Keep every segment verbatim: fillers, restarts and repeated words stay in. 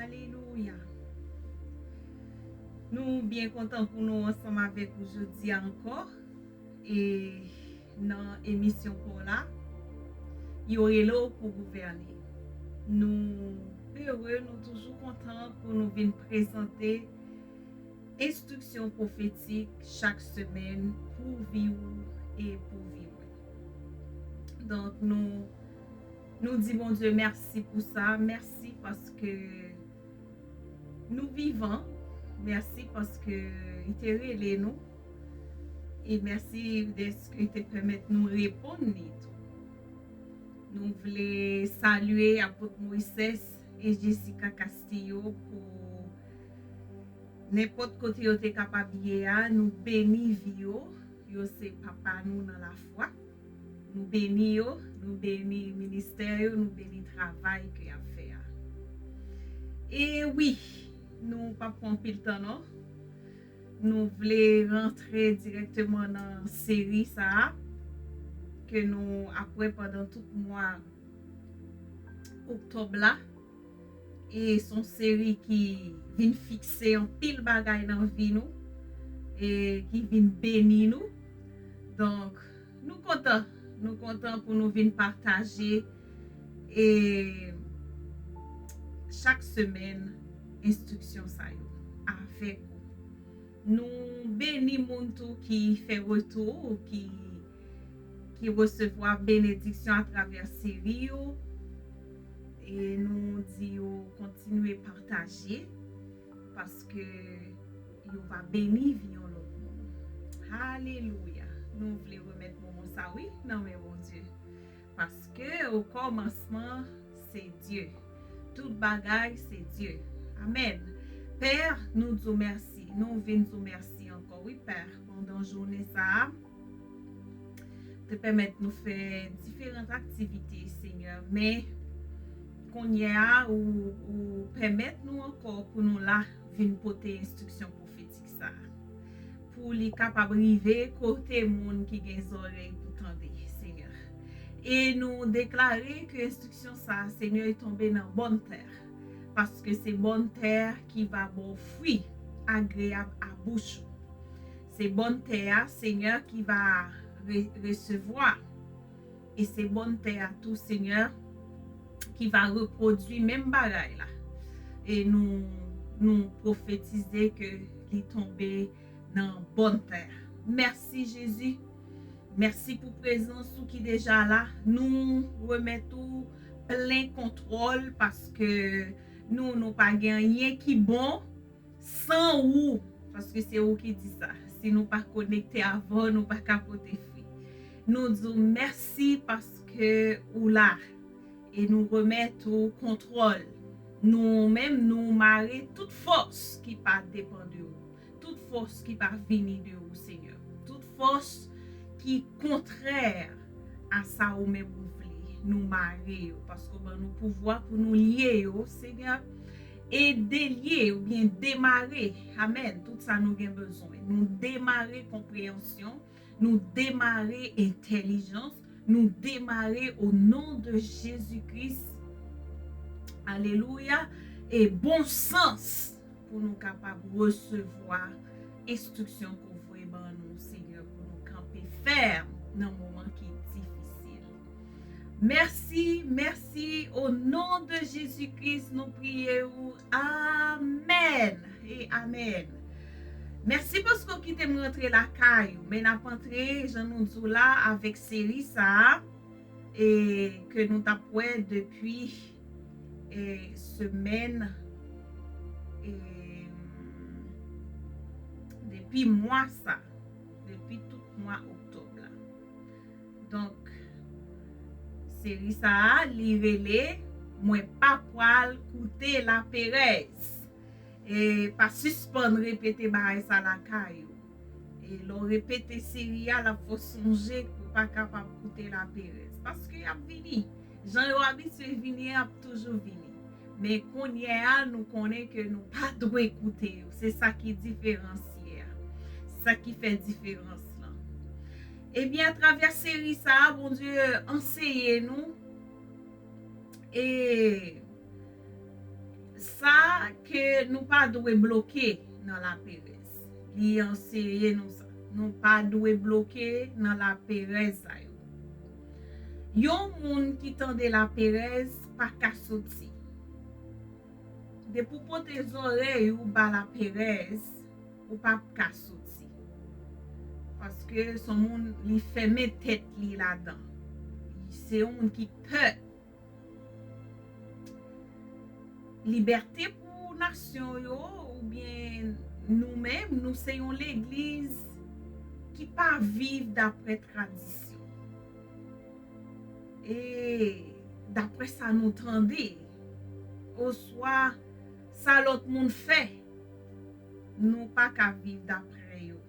Alelouya. Nou byen kontan pou nou ansanm avèk ou jodi a ankò. E nan emisyon pa w la, yo rele w pou gouvène. Nou ere, nou toujou kontan pou nou vin prezante enstriksyon pwofetik chak semèn pou vi w e pou vi mwen. Donk, nou, nou di Bondye mèsi pou sa. Mèsi paske nou vivan. Mèsi paske li te rele nou. E mèsi dèske li te pèmèt nou reponn li tou. Nou vle salye Apot Moises e Jessica Castillo pou nenpòt kote yo te kapab ye a. Nou beni vi yo. Yo se papa nou nan lafwa. Nou beni yo, nou beni ministè yo, nou beni travay ke y ap fè a. E wi, nou p ap pran anpil tan non. Nou vle rantre dirèkteman nan seri sa a ke nou ap wè pandan tout mwa oktòb la. E se yon seri ki vin fikse anpil bagay nan vi nou e ki vin beni nou. Donk, nou kontan, nou kontan pou nou vin pataje e chak semèn enstriksyon sa yo avèk ou. Nou beni moun tou ki fè retou, ki, ki resevwa benediksyon atravè seri yo. E nou di yo kontinye pataje, paske yo va beni vi yon lòt moun. Alelouya! Nou vle remèt moman sa, wi, nan men Bondye. Paske o kòmansman, se Dye. Tout bagay, se Dye. Amèn. Pè, nou di w mèsi. Nou vin di w mèsi ankò, wi, Pè, pandan jounen sa a. Te pèmèt nou fè diferan aktivite, Senyè. Men, kounye a, ou, ou pèmèt nou ankò pou nou la vin pote enstriksyon pwofetik sa a, pou li kapab rive kote moun ki gen zòrèy pou tande, Senyè. E nou deklare ke enstriksyon sa a, Senyè, li tonbe nan bòn tè, paske se bòn tè ki va ba w fwi agreyab a bouch ou. Se bòn tè a, Senyè, ki va re-, resevwa. E se bòn tè a tou, Senyè, ki va repwodui menm bagay la. E nou, nou pwofetize ke li tonbe nan bòn tè. Mèsi, Jezi. Mèsi pou prezans ou ki deja la. Nou remèt ou plen kontwòl paske nou, nou pa gen anyen ki bon san ou, paske se ou ki di sa. Si nou pa konekte avè w, nou pa ka pote fwi. Nou di w mèsi paske ou la. E nou remèt ou kontwòl. Nou menm, nou mare tout fòs ki pa depann de ou. Tout fòs ki pa vini de ou, Senyè. Tout fòs ki kontrè a sa ou menm ou vle. Nou mare yo, paske w ban nou pouvwa pou nou lye yo, Senyè, e delye oubyen demare, amèn, tout sa nou gen bezwen. Nou demare konpreyansyon, nou demare entèlijans, nou demare o non de Jezi Kris. Alelouya. E bon sans pou nou kapab resevwa enstriksyon ke w voye ban nou, Senyè, pou nou kanpe fèm nan moman ki difisil. Mèsi, mèsi. O non de Jezi Kris, nou priye ou. Amèn e amèn. Mèsi paske w kite m rantre lakay ou. Men n ap antre, jan nou di w la, avèk seri sa a, e ke nou t ap wè depi, e, semèn, e, depi mwa sa, depi tout mwa oktòb la. Donk, seri sa a, li rele Mwen pa pral koute laperèz. E pa sispann repete bagay sa lakay ou. E lè w repete seri a, l ap fè w sonje ke w pa kapab koute laperèz. Paske y ap vini. Jan yo abitye vini, y ap toujou vini. Men kounye a, nou konnen ke nou pa dwe koute yo. Se sa ki diferansye a. Sa ki fè diferans lan. Ebyen, atravè seri sa a, Bondye anseye nou. E Sa ke nou pa dwe bloke nan laperèz. Li anseye nou sa. Nou pa dwe bloke nan laperèz sa yo. Yon moun ki tande laperèz pa ka soti. Depi w pote zòrèy ou ba laperèz, ou p ap ka soti. Paske se yon moun, li fèmen tèt li ladan. Se yon moun ki pè. Libète pou nasyon yo, oubyen nou menm, nou se yon legliz ki pa viv daprè tradisyon. E daprè sa nou tande, oswa sa lòt moun fè, nou pa ka viv daprè yo.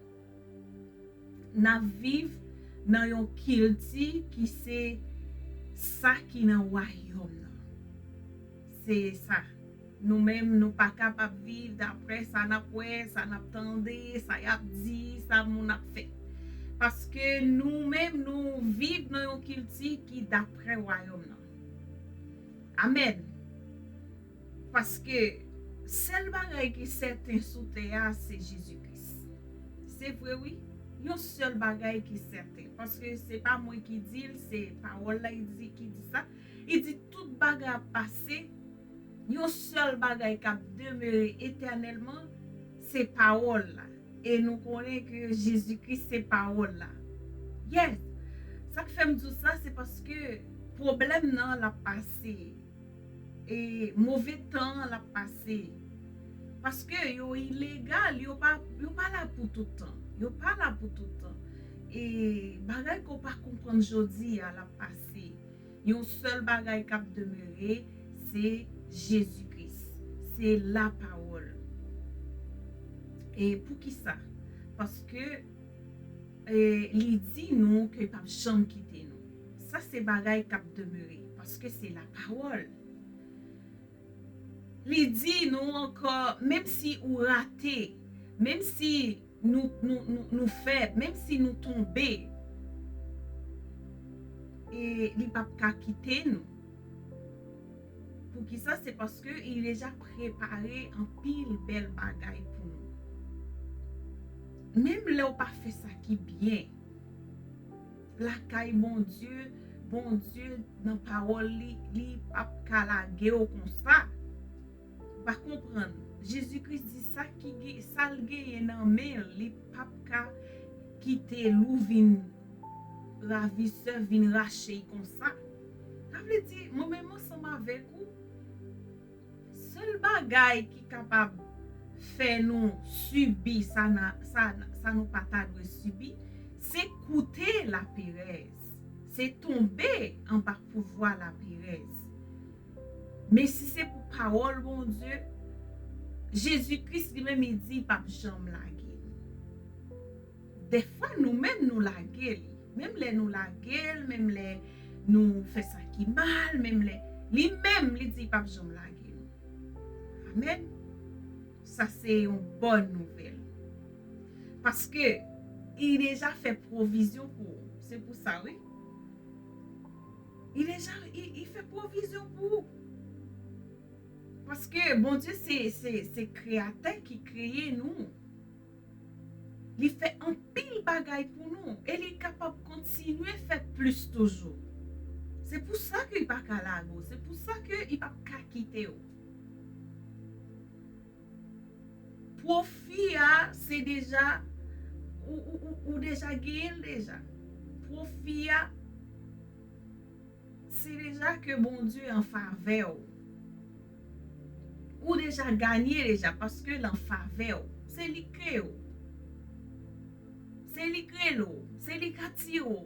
N ap viv nan yon kilti ki se sa ki nan wayòm nan. Se sa. Nou menm, nou pa kapab viv daprè sa n ap wè, sa n ap tande, sa y ap di, sa moun ap fè. Paske nou menm, nou viv nan yon kilti ki daprè wayòm nan. Amèn. Paske sèl bagay ki sèten sou tè a, se Jezi Kris. Se vre, wi. Yon sèl bagay ki sèten. Paske se pa mwen ki di l, se pawòl la ki di, ki di sa. Li di tout bagay ap pase. Yon sèl bagay k ap demere etènèlman, se pawòl la. E nou konnen ke Jezi Kris se pawòl la. Yes. Sa k fè m di w sa, se paske pwoblèm nan l ap pase. E move tan an l ap pase. Paske yo ilegal, yo pa, yo pa la pou tout tan. Yo pa la pou tout tan. E bagay ke w pa konprann jodi a, l ap pase. Yon sèl bagay k ap demere, se Jezi Kris. Se lapawòl. E poukisa? Paske, e, li di nou ke l p ap janm kite nou. Sa se bagay k ap demere, paske se lapawòl. Li di nou ankò, menm si ou rate, menm si nou, nou, nou, nou fèb, menm si nou tonbe, e li p ap ka kite nou. Poukisa? Se paske li deja prepare anpil bèl bagay pou nou. Menm lè w pa fè sa ki byen, lakay Bondye, Bondye nan pawòl li, li p ap ka lage w konsa. Ou pa konprann. Jezi Kris di sa ki gen, sa l genyen nan men l, li p ap ka kite l ou vin ravisè, vin rache l konsa. Sa vle di, mwen menm ansanm avèk ou, sèl bagay ki kapab fè nou sibi sa, sa, sa nou pa ta dwe sibi, se koute laperèz, se tonbe anba pouvwa laperèz. Men si se pou pawòl Bondye, Jezi Kris li menm li di l p ap janm lage nou. Dèfwa nou menm nou lage li. Menm lè nou lage l, menm lè nou fè sa ki mal, menm lè li menm li di l p ap janm lage nou. Amèn. Sa se yon bòn nouvèl. Paske li deja fè pwovizyon pou ou. Se pou sa, wi. Li deja, li, li fè pwovizyon pou ou. Paske Bondye se, se, se kreyatè ki kreye nou. Li fè anpil bagay pou nou e li kapab kontinye fè plis toujou. Se pou sa ke li pa ka lage w, se pou sa ke li p ap ka kite w. Pwofi a, se deja, ou, ou, ou, ou deja genyen l deja. Pwofi a, se deja ke Bondye an favè w. Ou deja ganye deja, paske l an favè w. Se li k kreye w. Se li k rele w. Se li k atire w.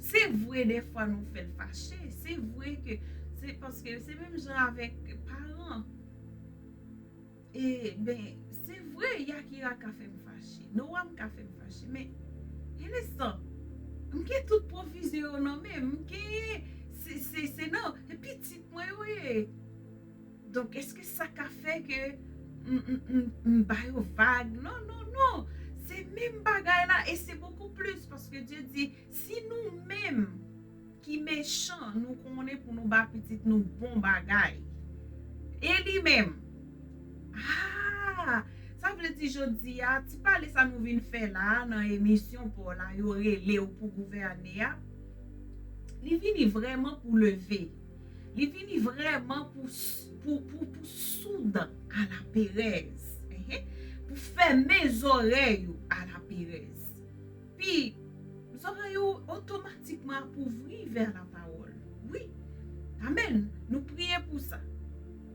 Se vre, dèfwa nou fè l fache. Se vre ke, se paske se menm jan avèk paran. E, ben, se vre, Yakira ka fè m fache. Noam ka fè m fache. Men, gen lenstan, m gen tout pwovizyon yo nan men m. M gen, se, se, se nan, se pitit mwen yo ye. Donk, èske sa ka fè ke m, m, m, m ba yo vag? Non, non, non. Se menm bagay la, e se bokou plis, paske Dye di, si nou menm ki mechan, nou konnen pou nou ba pitit nou bon bagay, E li menm, ah, sa vle di jodi a, ti pale sa nou vin fè la nan emisyon pa w la, yo rele w pou gouvène a, li vini vrèman pou leve. Li vini vrèman pou, pou, pou, pou soud a la perèz. Enhen. Pou fèmen zòrèy ou a la perèz. Pi, zòrèy ou otomatikman ap ouvri vè la pawòl. Wi. Amèn. Nou priye pou sa.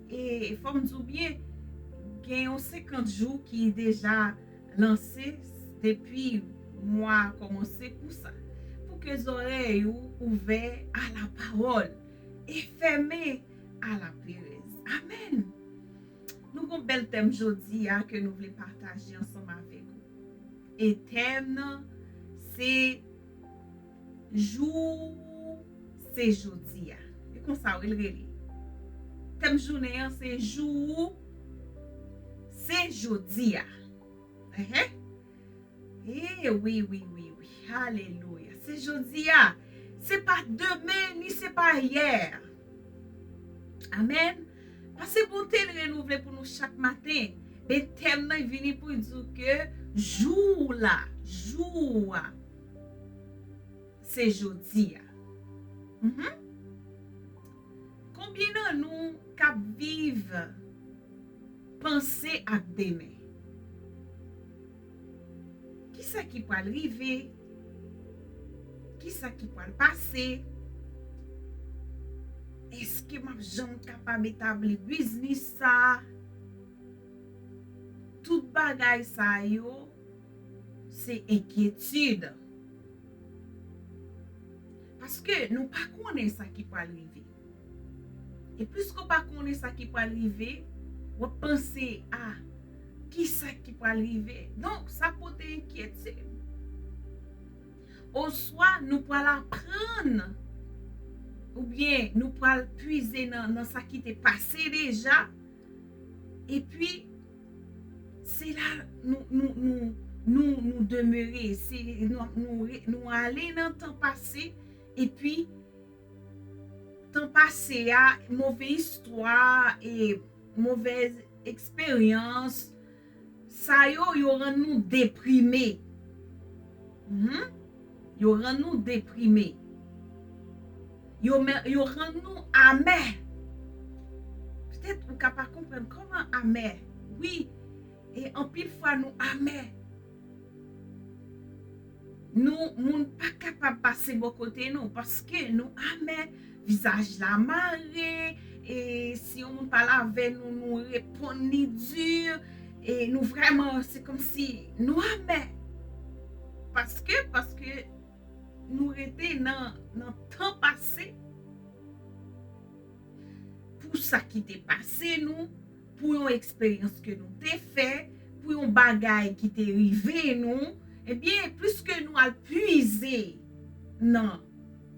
E fò m di w byen, gen yon senkant jou ki deja lanse depi mwa a kòmanse pou sa. Pou ke zòrèy ou ouvè a la pawòl e fèmen a la perèz. Amèn. Nou gon bèl tèm jodi a ke nou vle pataje ansanm avèk ou. E tèm nan, se jou, se jodi a. E konsa wi l rele. Tèm jounen an, se jou, se jodi a. Enhen. E wi, wi, wi, wi. Alelouya. Se jodi a. Se pa demen, ni se pa yè. Amèn. Paske Bondye l renouvle pou nou chak maten. Men tèm nan vini pou di w ke jou la, jou a, se jodi a. Mhm. Konbyen nan nou k ap viv panse ak demen? Kisa ki pral rive? Kisa ki pral pase? Èske m ap janm kapab etabli biznis sa? Tout bagay sa yo, se enkyetid. Paske nou pa konnen sa ki pral rive. E pliske w pa konnen sa ki pral rive, w ap panse a kisa ki pral rive. Donk, sa pote enkyetid. Oswa nou pral aprann, oubyen nou pral pwize nan, nan sa ki te pase deja, epi se la nou, nou, nou, nou, nou demere, se, nou, nou, nou ale nan tan pase, epi tan pase a, move istwa, e movèz eksperyans, sa yo, yo rann nou deprime. Mhm. Yo rann nou deprime. Yo, men, yo rann nou amè. Petèt ou ka pa konprann kòman amè. Wi, e anpil fwa nou amè. Nou, moun pa kapab pase bò kote nou, paske nou amè, vizaj la mare, e si yon moun pale avè nou, nou reponn li di, e nou vrèman, se kòmsi nou amè. Paske, paske nou rete nan, nan tan pase, pou sa ki te pase nou, pou yon eksperyans ke nou te fè, pou yon bagay ki te rive nou, ebyen, pliske nou al pwize nan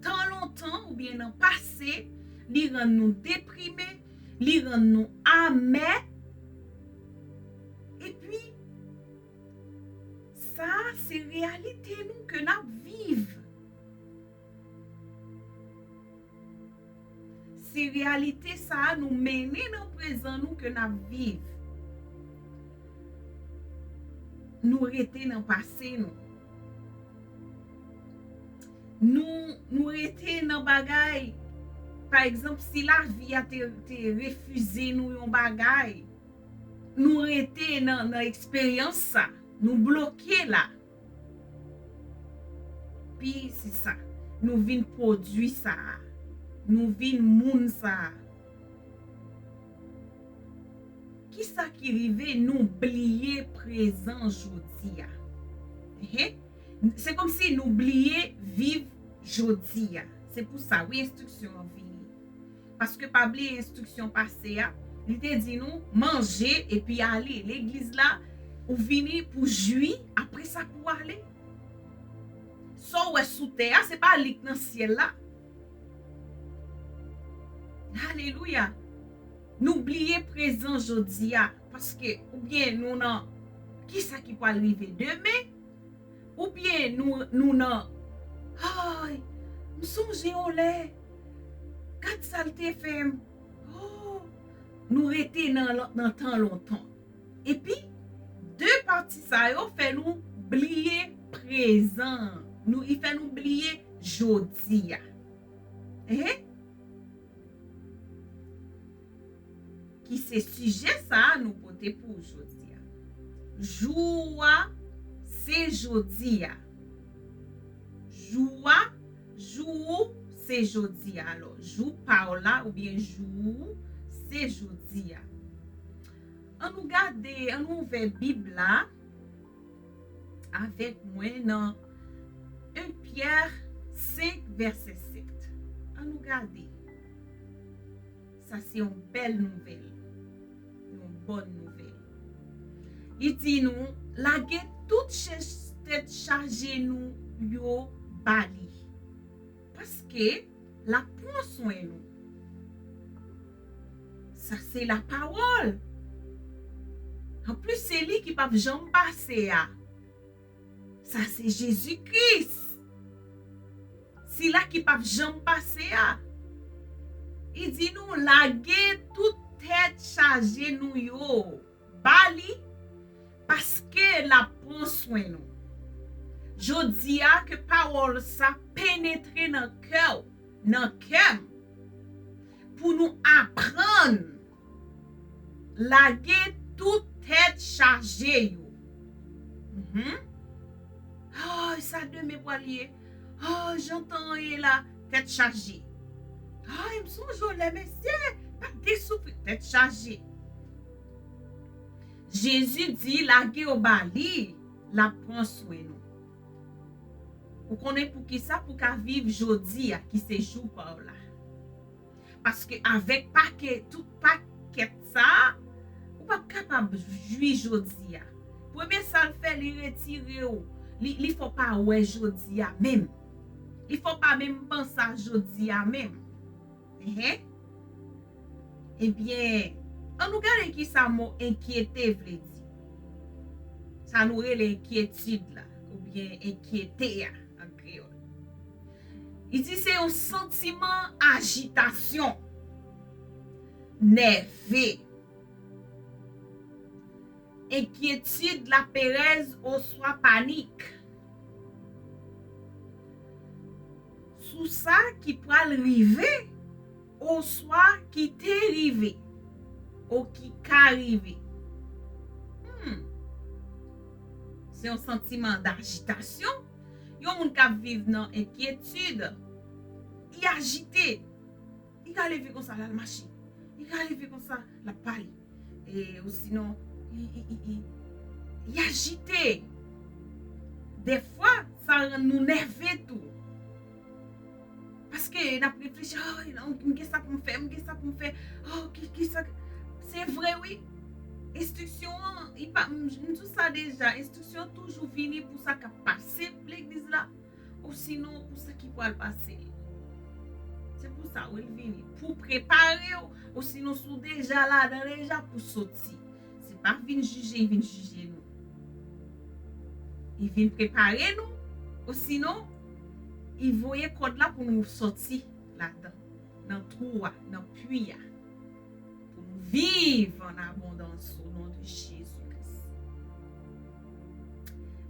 tan lontan oubyen nan pase, li rann nou deprime, li rann nou amè. Epi, sa a se reyalite nou ke n ap viv. Se reyalite sa a nou mennen nan prezan nou ke n ap viv. Nou rete nan pase nou. Nou, nou rete nan bagay, pa egzanp, si lavi a te, te refize nou yon bagay, nou rete nan, nan eksperyans sa, nou bloke la. Pi se sa, nou vin pwodui sa a, nou vin moun sa a. Kisa ki rive nou bliye prezan jodi a? Ehe. Se kòmsi nou bliye viv jodi a. Se pou sa, wi, enstriksyon an vini. Paske pa bliye enstriksyon pase a, li te di nou, manje epi ale. Legliz la, ou vini pou jwi, apre sa pou ale. Sa w wè sou tè a, se pa li k nan syèl la. Alelouya. Nou bliye prezan jodi a, paske oubyen nou nan kisa ki pral rive demen, oubyen nou, nou nan, ay, m sonje yon lè, gad sa l te fè m. Oh, Nou rete nan, nan tan lontan. Epi, de pati sa yo fè nou bliye prezan. Nou, li fè nou bliye jodi a. Ehe. Ki se sijè sa a nou pote pou jodi a. Jou a, se jodi a. Jou a, jou ou, se jodi a. Alò, jou pa w la oubyen jou ou, se jodi a. Ann nou gade, ann nou ouvè Bib la avèk mwen nan en Pyè senk, vèsè sèt. Ann nou gade. Sa se yon bèl nouvèl. Yon bòn nouvèl. Li di nou, lage tout chèch tèt chaje nou yo ba li. Paske l ap pran swen nou. Sa se lapawòl. Anplis, se li ki p ap janm pase a. Sa se Jezi Kris. Sila ki p ap janm pase a. Li di nou lage tout tèt chaje nou yo ba li, paske l ap pran swen nou. Jodi a, ke pawòl sa penetre nan kè w, nan kè m, pou nou aprann lage tout tèt chaje yo. Mhm. Ay, sa demen pral ye. Oh, jan tan an ye la, tèt chaje. Ay, m sonje w lè mesye, pa t gen soufri, tèt chaje. Jezi di, lage yo ba li, l ap pran swen nou. Ou konnen poukisa? Pou w ka viv jodi a, ki se jou pa w la. Paske avèk pake, tout pakèt sa a, ou p ap kapab jwi jodi a. Premye sa l fè, li retire w. Li, li fè w pa wè jodi a menm. Li fè w pa menm panse a jodi a menm. Enhen. Ebyen, ann nou gade ki sa mo enkyete vle di. Sa nou rele enkyetid la, oubyen enkyete a an kreyòl. Li di se yon santiman ajitasyon, nève, enkyetid, laperèz oswa panik sou sa ki pral rive oswa ki te rive, o ki ka rive. Hmm. Se yon santiman dajitasyon. Yon moun k ap viv nan enkyetid, li ajite. Li ka leve konsa, l al mache. Li ka leve konsa, l ap pale. E, osinon, li, li, li, li, li ajite. Defwa, sa rann nou nève tou. Paske n ap reflechi, oh, m gen sa pou m fè, m gen sa pou m fè. Oh, ki, ki sa, se vre, wi. Enstriksyon an, li pa, m, m di w sa deja, enstriksyon an toujou vini pou sa k ap pase legliz la, osinon pou sa ki pral pase. Se pou sa, wi, l vini. Pou prepare w, osinon si w deja ladan deja, pou soti. Se pa vin jije, li vin jije nou. Li vin prepare nou, osinon, li voye kòd la pou nou soti ladan, nan twou a, nan pwi a. Pou nou viv an abondans, o non de Jezi Kris.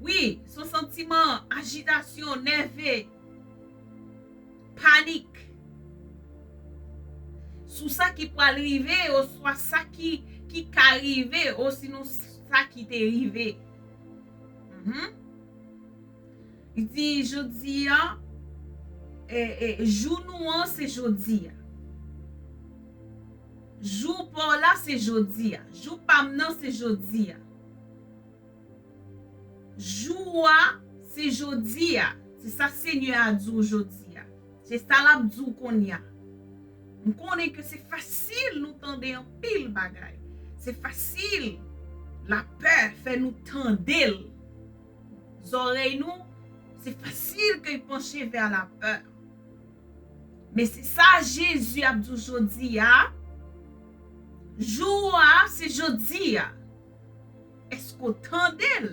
Wi, se yon santiman ajitasyon, nève, panik sou sa ki pral rive, oswa sa ki, ki ka rive, osinon sa ki te rive. Mhm. Li di, jodi a, e, e, jou nou an, se jodi a. Jou pa w la, se jodi a. Jou pa m nan, se jodi a. Jou a, se jodi a. Se sa Senyè a di w jodi a. Se sa l ap di w kounye a. M konnen ke se fasil nou tande anpil bagay. Se fasil lapè fè nou tande l. Zòrèy nou, se fasil ke l panche vè lapè. Men se sa Jezi ap di w jodi a. Jou a, se jodi a. Èske w tande l?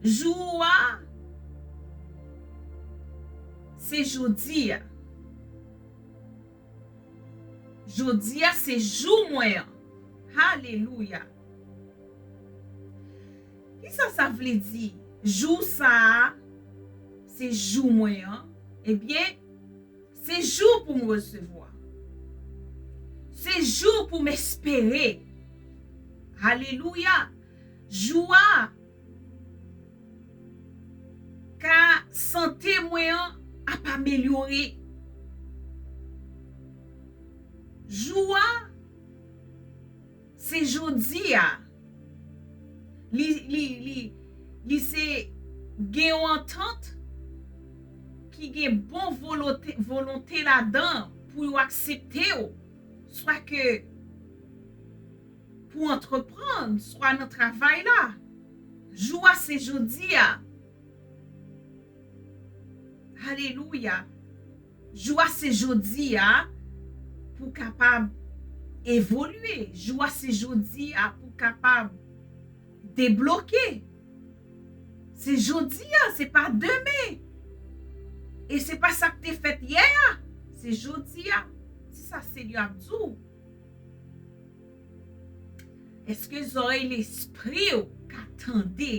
Jou a, se jodi a. Jodi a se jou mwen an. Alelouya. Kisa sa vle di? Jou sa a, se jou mwen an. Ebyen, se jou pou m resevwa. Se jou pou m espere. Alelouya. Jou a, ka sante mwen an ap amelyore. Jou a, se jodi a. Li, li, li, li se gen yon antant ki gen bon volonte, volonte ladan pou yo aksepte w, swa ke pou antreprann, swa nan travay la. Jou a se jodi a. Alelouya. Jou a se jodi a pou kapab evolye. Jou a se jodi a pou kapab debloke. Se jodi a, se pa demen. E se pa sa k te fèt yè a. Se jodi a. Se sa Senyè ap di w. Èske zòrèy lespri w ka tande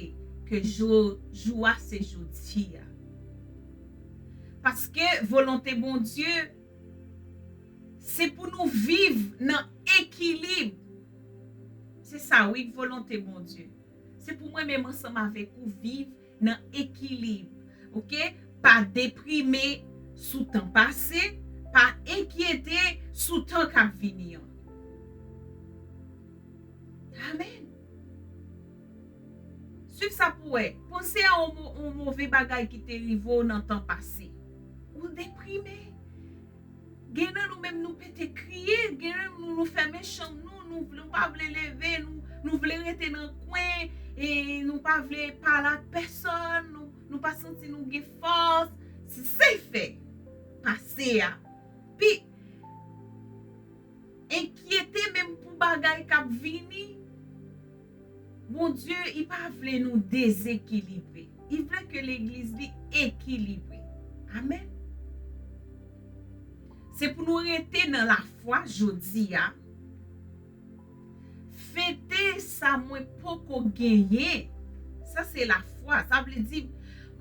ke jou, jou a se jodi a? Paske volonte Bondye, se pou nou viv nan ekilib. Se sa, wi, volonte Bondye. Se pou mwen menm ansanm avèk ou viv nan ekilib. Oke? Pa deprime sou tan pase, pa enkyete sou tan k ap vini an. Amèn. Swiv sa pou wè. Panse a yon mo-, yon move bagay ki te rive w nan tan pase. Ou deprime. Gen nan nou menm nou pete kriye, gen nan nou, nou fèmen chanm nou, nou, nou pa vle leve, nou, nou vle rete nan kwen, e nou pa vle pale ak pèsòn, nou, nou pa santi nou gen fòs. Se sa k fè pase a pi enkyete menm pou bagay k ap vini. Bondye, li pa vle nou dezekilibre. Li vle ke legliz li ekilibre. Amèn. Se pou nou rete nan lafwa jodi a. Fete sa mwen poko genyen. Sa se lafwa. Sa vle di,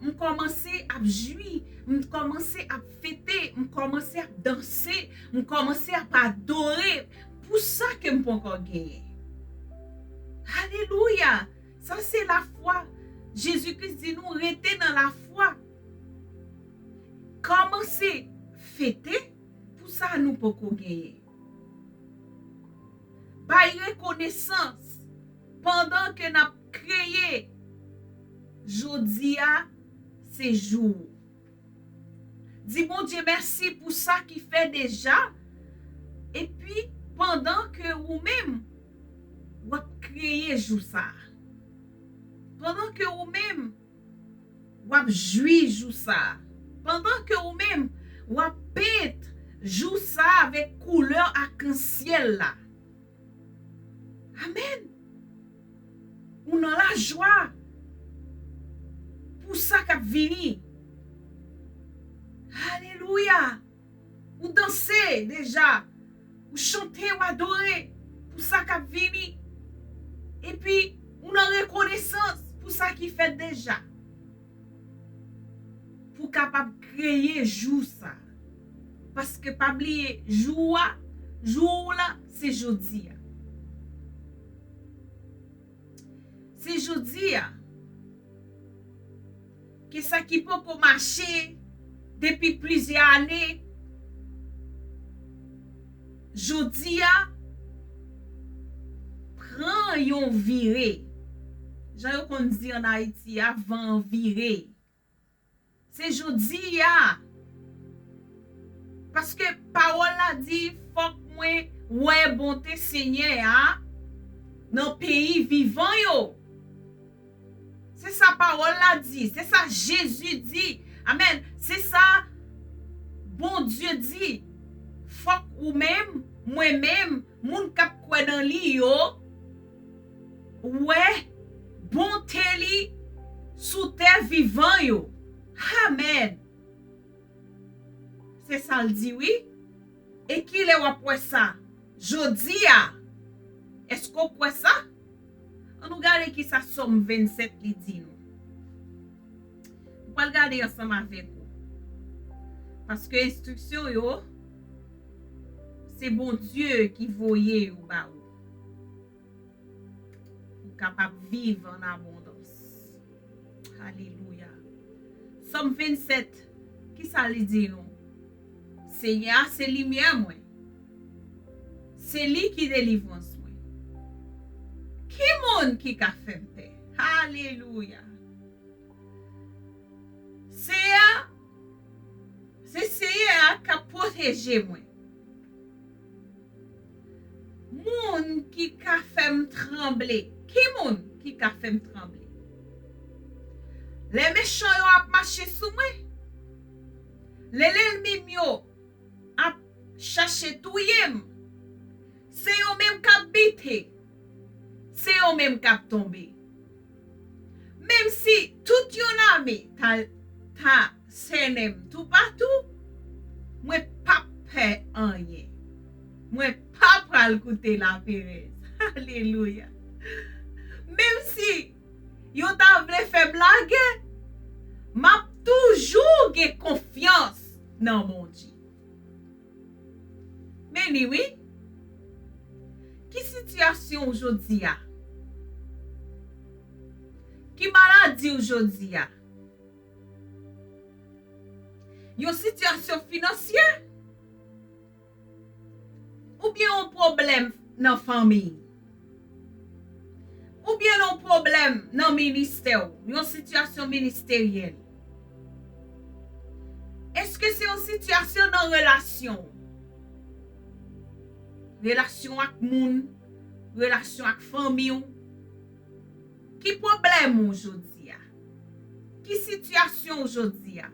m kòmanse ap jwi, m kòmanse ap fete, m kòmanse ap danse, m kòmanse ap adore pou sa ke m poko genyen. Alelouya! Sa se lafwa. Jezi Kris di nou rete nan lafwa. Kòmanse fete pou sa nou poko genyen. Bay rekonesans pandan ke n ap kreye jodi a se jou ou. Di Bondye mèsi pou sa ki fè deja, epi pandan ke ou menm w ap kreye jou sa a. Pandan ke ou menm w ap jwi jou sa a. Pandan ke ou menm w ap pent jou sa a avèk koulè akansyèl la. Amèn. Ou nan lajwa pou sa k ap vini. Alelouya. Ou danse deja. Ou chante, ou adore pou sa k ap vini. Epi, ou nan rekonesans pou sa ki fèt deja. Pou kapab kreye jou sa. Paske pa bliye, jou a, jou w la, se jodi a. Se jodi a. Ke sa ki poko mache depi plizyè ane, jodi a, pran yon vire. Jan yo konn di ann Ayiti a, van an vire. Se jodi a. Paske pawòl la di, fòk mwen wè bonte Senyè a nan peyi vivan yo. Se sa pawòl la di, se sa Jezi di. Amèn. Se sa Bondye di. Fòk ou menm, mwen menm, moun k ap kwè nan li yo, wè bonte li sou tè vivan yo. Amèn. Se sa l di, wi. E kilè w ap wè sa? Jodi a, èske w kwè sa? Ann nou gade ki sa Sòm vennsèt li di nou. Nou pral gade ansanm avèk ou. Paske enstriksyon yo, se Bondye ki voye yo ba ou. Pou w kapab viv an abondans. Alelouya. Sòm vennsèt, ki sa li di nou? Senyè a se limyè mwen. Se li ki delivrans mwen. Ki moun ki ka fè m pè? Alelouya. Senyè a, se Senyè a k ap pwoteje mwen. Moun ki ka fè m tranble. Ki moun ki ka fè m tranble? Lè mechan yo ap mache sou mwen, lè lènmi m yo ap chache touye m, se yo menm k ap bite, se yo menm k ap tonbe. Menm si tout yon lame ta, ta sènen m toupatou, mwen p ap pè anyen. Mwen pa pral koute laperèz. Alelouya. Menm si yo ta vle fè m lagè, m ap toujou gen konfyans nan Bondye. Men li wi. Ki sitiyasyon w jodi a? Ki maladi w jodi a? Yon sitiyasyon finansyè? Oubyen yon pwoblèm nan fanmi? Oubyen yon pwoblèm nan ministè w, yon sitiyasyon ministeryèl? Èske se yon sitiyasyon nan relasyon w? Relasyon ak moun, relasyon ak fanmi w? Ki pwoblèm ou jodi a? Ki sitiyasyon ou jodi a?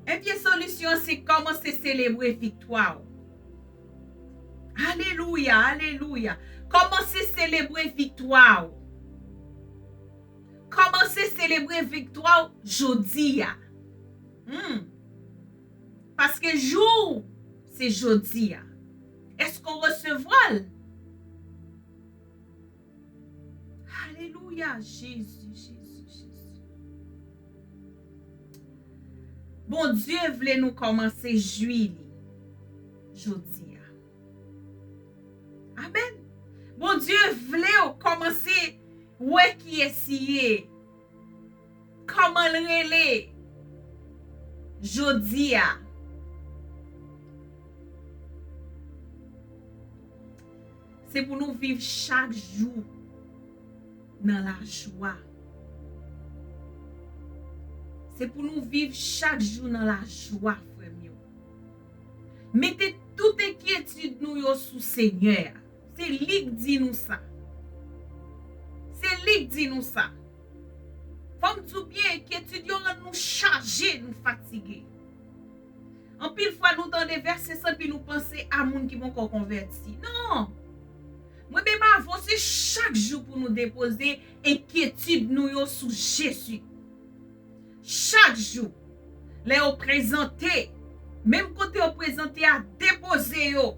Ebyen, solisyon an se kòmanse selebre viktwa w. Alelouya, alelouya. Kòmanse selebre viktwa w. Kòmanse selebre viktwa w jodi a. Hmm. Paske jou w, se jodi a. Èske w resevwa l? Alelouya, Jezi, Jezi, Jezi. Bondye vle nou kòmanse jwi li jodi a. Amèn. Bondye vle w kòmanse wè kiyès li ye. Kòman l rele jodi a? Se pou nou viv chak jou nan lajwa. Se pou nou viv chak jou nan lajwa, frè m yo. Mete tout enkyetid nou yo sou Senyè a. Se li k di nou sa. Se li k di nou sa. Fò m di w byen, enkyetid yo rann nou chaje, nou fatige. Anpil fwa nou tande vèsè sa epi nou panse a moun ki poko konvèti. Non! Mwen menm avè w, se chak jou pou nou depoze enkyetid nou yo sou Jezi. Chak jou, lè yo prezante, menm kote yo prezante a, depoze yo.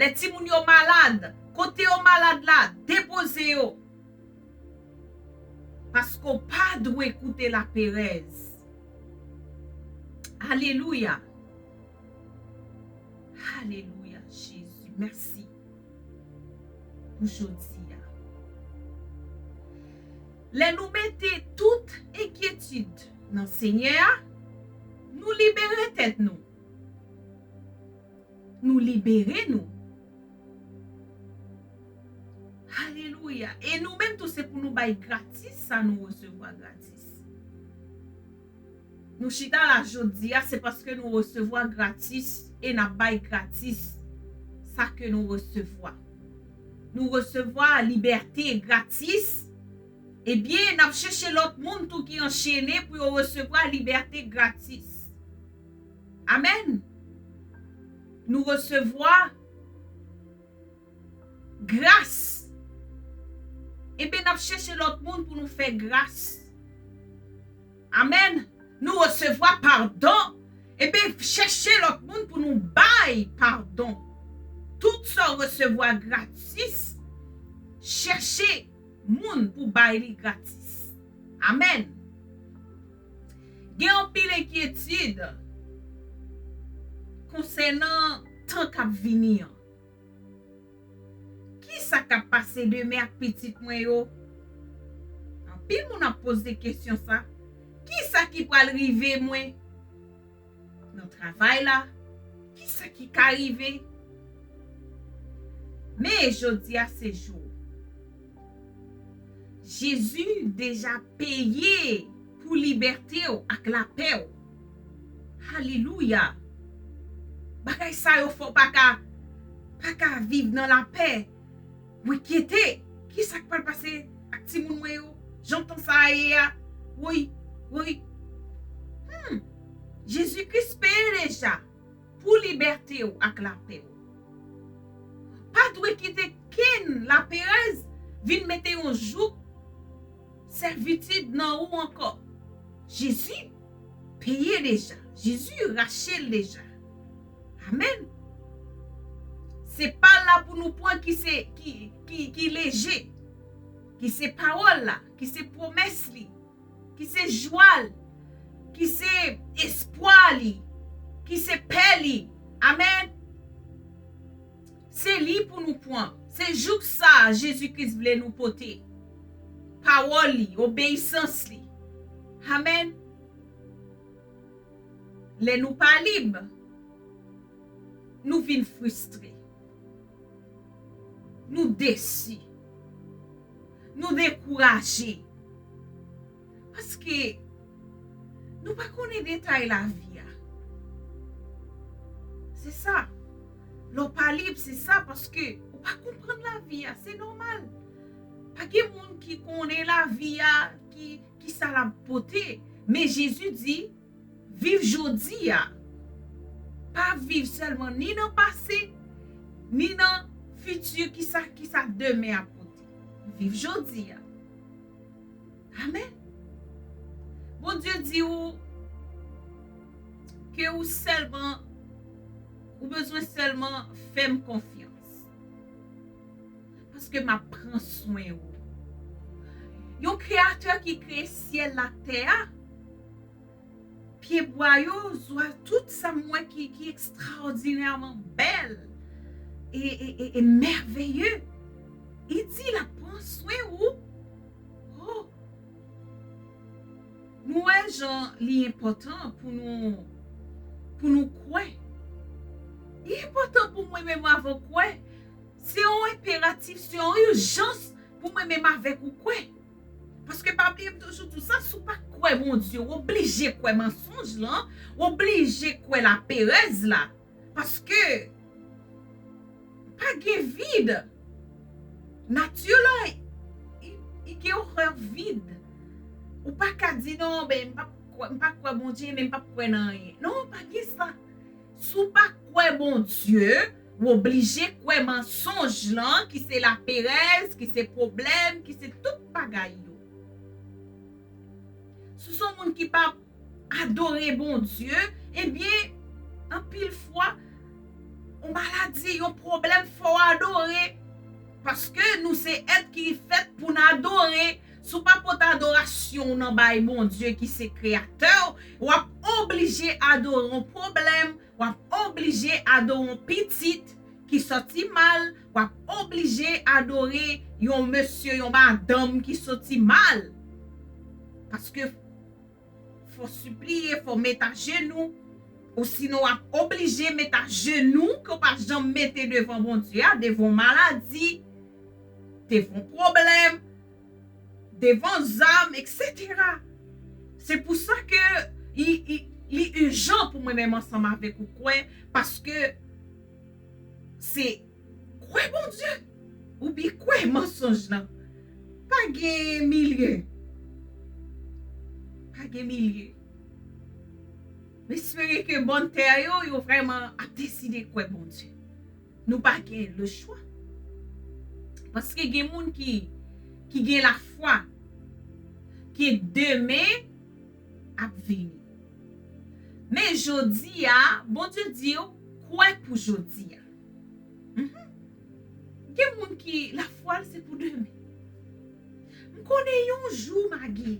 Lè timoun yo malad, kote yo malad la, depoze yo. Paske w pa dwe koute laperèz. Alelouya. Alelouya, Jezi. Mèsi pou jodi a. Lè nou mete tout enkyetid nan Senyè a, nou libere tèt nou. Nou libere nou. Alelouya. E nou menm tou, se pou nou bay gratis sa nou resevwa gratis. Nou chita la jodi a, se paske nou resevwa gratis e n ap bay gratis sa ke nou resevwa. Nou resevwa libète gratis. Ebyen, n ap chèche lòt moun tou ki anchene pou yo resevwa libète gratis. Amèn. Nou resevwa gras. Ebyen, n ap chèche lòt moun pou nou fè gras. Amèn. Nou resevwa padon. Ebyen, chèche lòt moun pou nou bay padon. Tout sa w resevwa gratis, chèche moun pou bay li gratis. Amèn. Gen anpil enkyetid konsènan tan k ap vini an. Kisa k ap pase demen ak pitit mwen yo? Anpil moun ap poze kesyon sa. Kisa ki pral rive mwen? Nan travay la, kisa ki ka rive? Men jodi a se jou. Jezi deja peye pou libète w ak lapè w. Alelouya! Bagay sa yo fè w pa ka, pa ka viv nan lapè. Mwen enkyete, kisa k pral pase ak timoun mwen yo? Jan tan sa a ye a? Woy, woy. Hmm. Jezi Kris peye deja pou libète w ak lapè w. Pa dwe kite kenn laperèz vin mete yon jouk sèvitid nan ou ankò. Jezi peye deja. Jezi rache l deja. Amèn. Se pa la pou nou pran ki se, ki, ki, ki leje, ki se pawòl la, ki se pwomès li, ki se jwa l, ki se espwa li, ki se pè li. Amèn. Se li pou nou pran. Se jouk sa a Jezi Kris vle nou pote. Pawòl li, obeyisans li. Amèn. Lè nou pa lib, nou vin fristre. Nou desi. Nou dekouraje. Paske nou pa konnen detay lavi a. Se sa. Lè w pa lib, se sa, paske ou pa konprann lavi a. Se nòmal. Pa gen moun ki konnen lavi a, ki, ki sa l ap pote. Men Jezi di, viv jodi a. Pa viv sèlman ni nan pase, ni nan fiti, kisa, kisa demen ap pote. Viv jodi a. Amèn. Bondye di ou ke ou sèlman, ou bezwen sèlman fè m konfyans. Paske m ap pran swen ou. Yon kreyatè ki kreye syèl la, tè a, pyebwa yo, zwa, tout sa m wè ki, ki ekstraòdinèman bèl e, e, e, e mèveye. Li di l ap pran swen ou. Oh! Nou wè jan li enpòtan pou nou, pou nou kwè. Li enpòtan pou mwen menm avè w kwè. Se yon enperatif, se yon ijans pou mwen menm avèk ou kwè. Paske pa bliye m toujou di w sa, si w pa kwè Bondye, w oblije kwè mansonj lan, w oblije kwè laperèz la. Paske pa gen vid. Nati la, li, li gen orè vid. Ou pa ka di, "Non, ben, m p ap kwè, m pa kwè Bondye, men m p ap kwè nan anyen." Non, pa gen sa. Si w pa kwè Bondye, w oblije kwè mansonj lan, ki se laperèz, ki se pwoblèm, ki se tout bagay yo. Si w se yon moun ki pa adore Bondye, ebyen, anpil fwa, yon maladi, yon pwoblèm, fò w adore. Paske nou se èt ki fèt pou n adore. Si w pa pote adorasyon w nan bay Bondye ki se kreyatè w, w ap oblije adore yon pwoblèm, w ap oblije adore yon pitit ki sòti mal, w ap oblije adore yon mesye, yon madanm ki sòti mal. Paske fò sipliye, fò met ajenou, ou sinon w ap oblije met ajenou ke w pa janm mete devan Bondye a, devan maladi, devan pwoblèm, devan zam, etsetera. Se pou sa ke li, li, li ijan pou mwen menm ansanm avèk ou kwè, paske se kwè Bondye, oubyen kwè mansonj lan. Pa gen milye. Pa gen milye. M espere ke bòn tè yo, yo vrèman ap deside kwè Bondye. Nou pa gen lechwa. Paske gen moun ki, ki gen lafwa ke demen ap vini. Men jodi a, Bondye di w, kwè pou jodi a. Mhm. Gen moun ki lafwa l se pou demen. M konnen yon jou m a geri.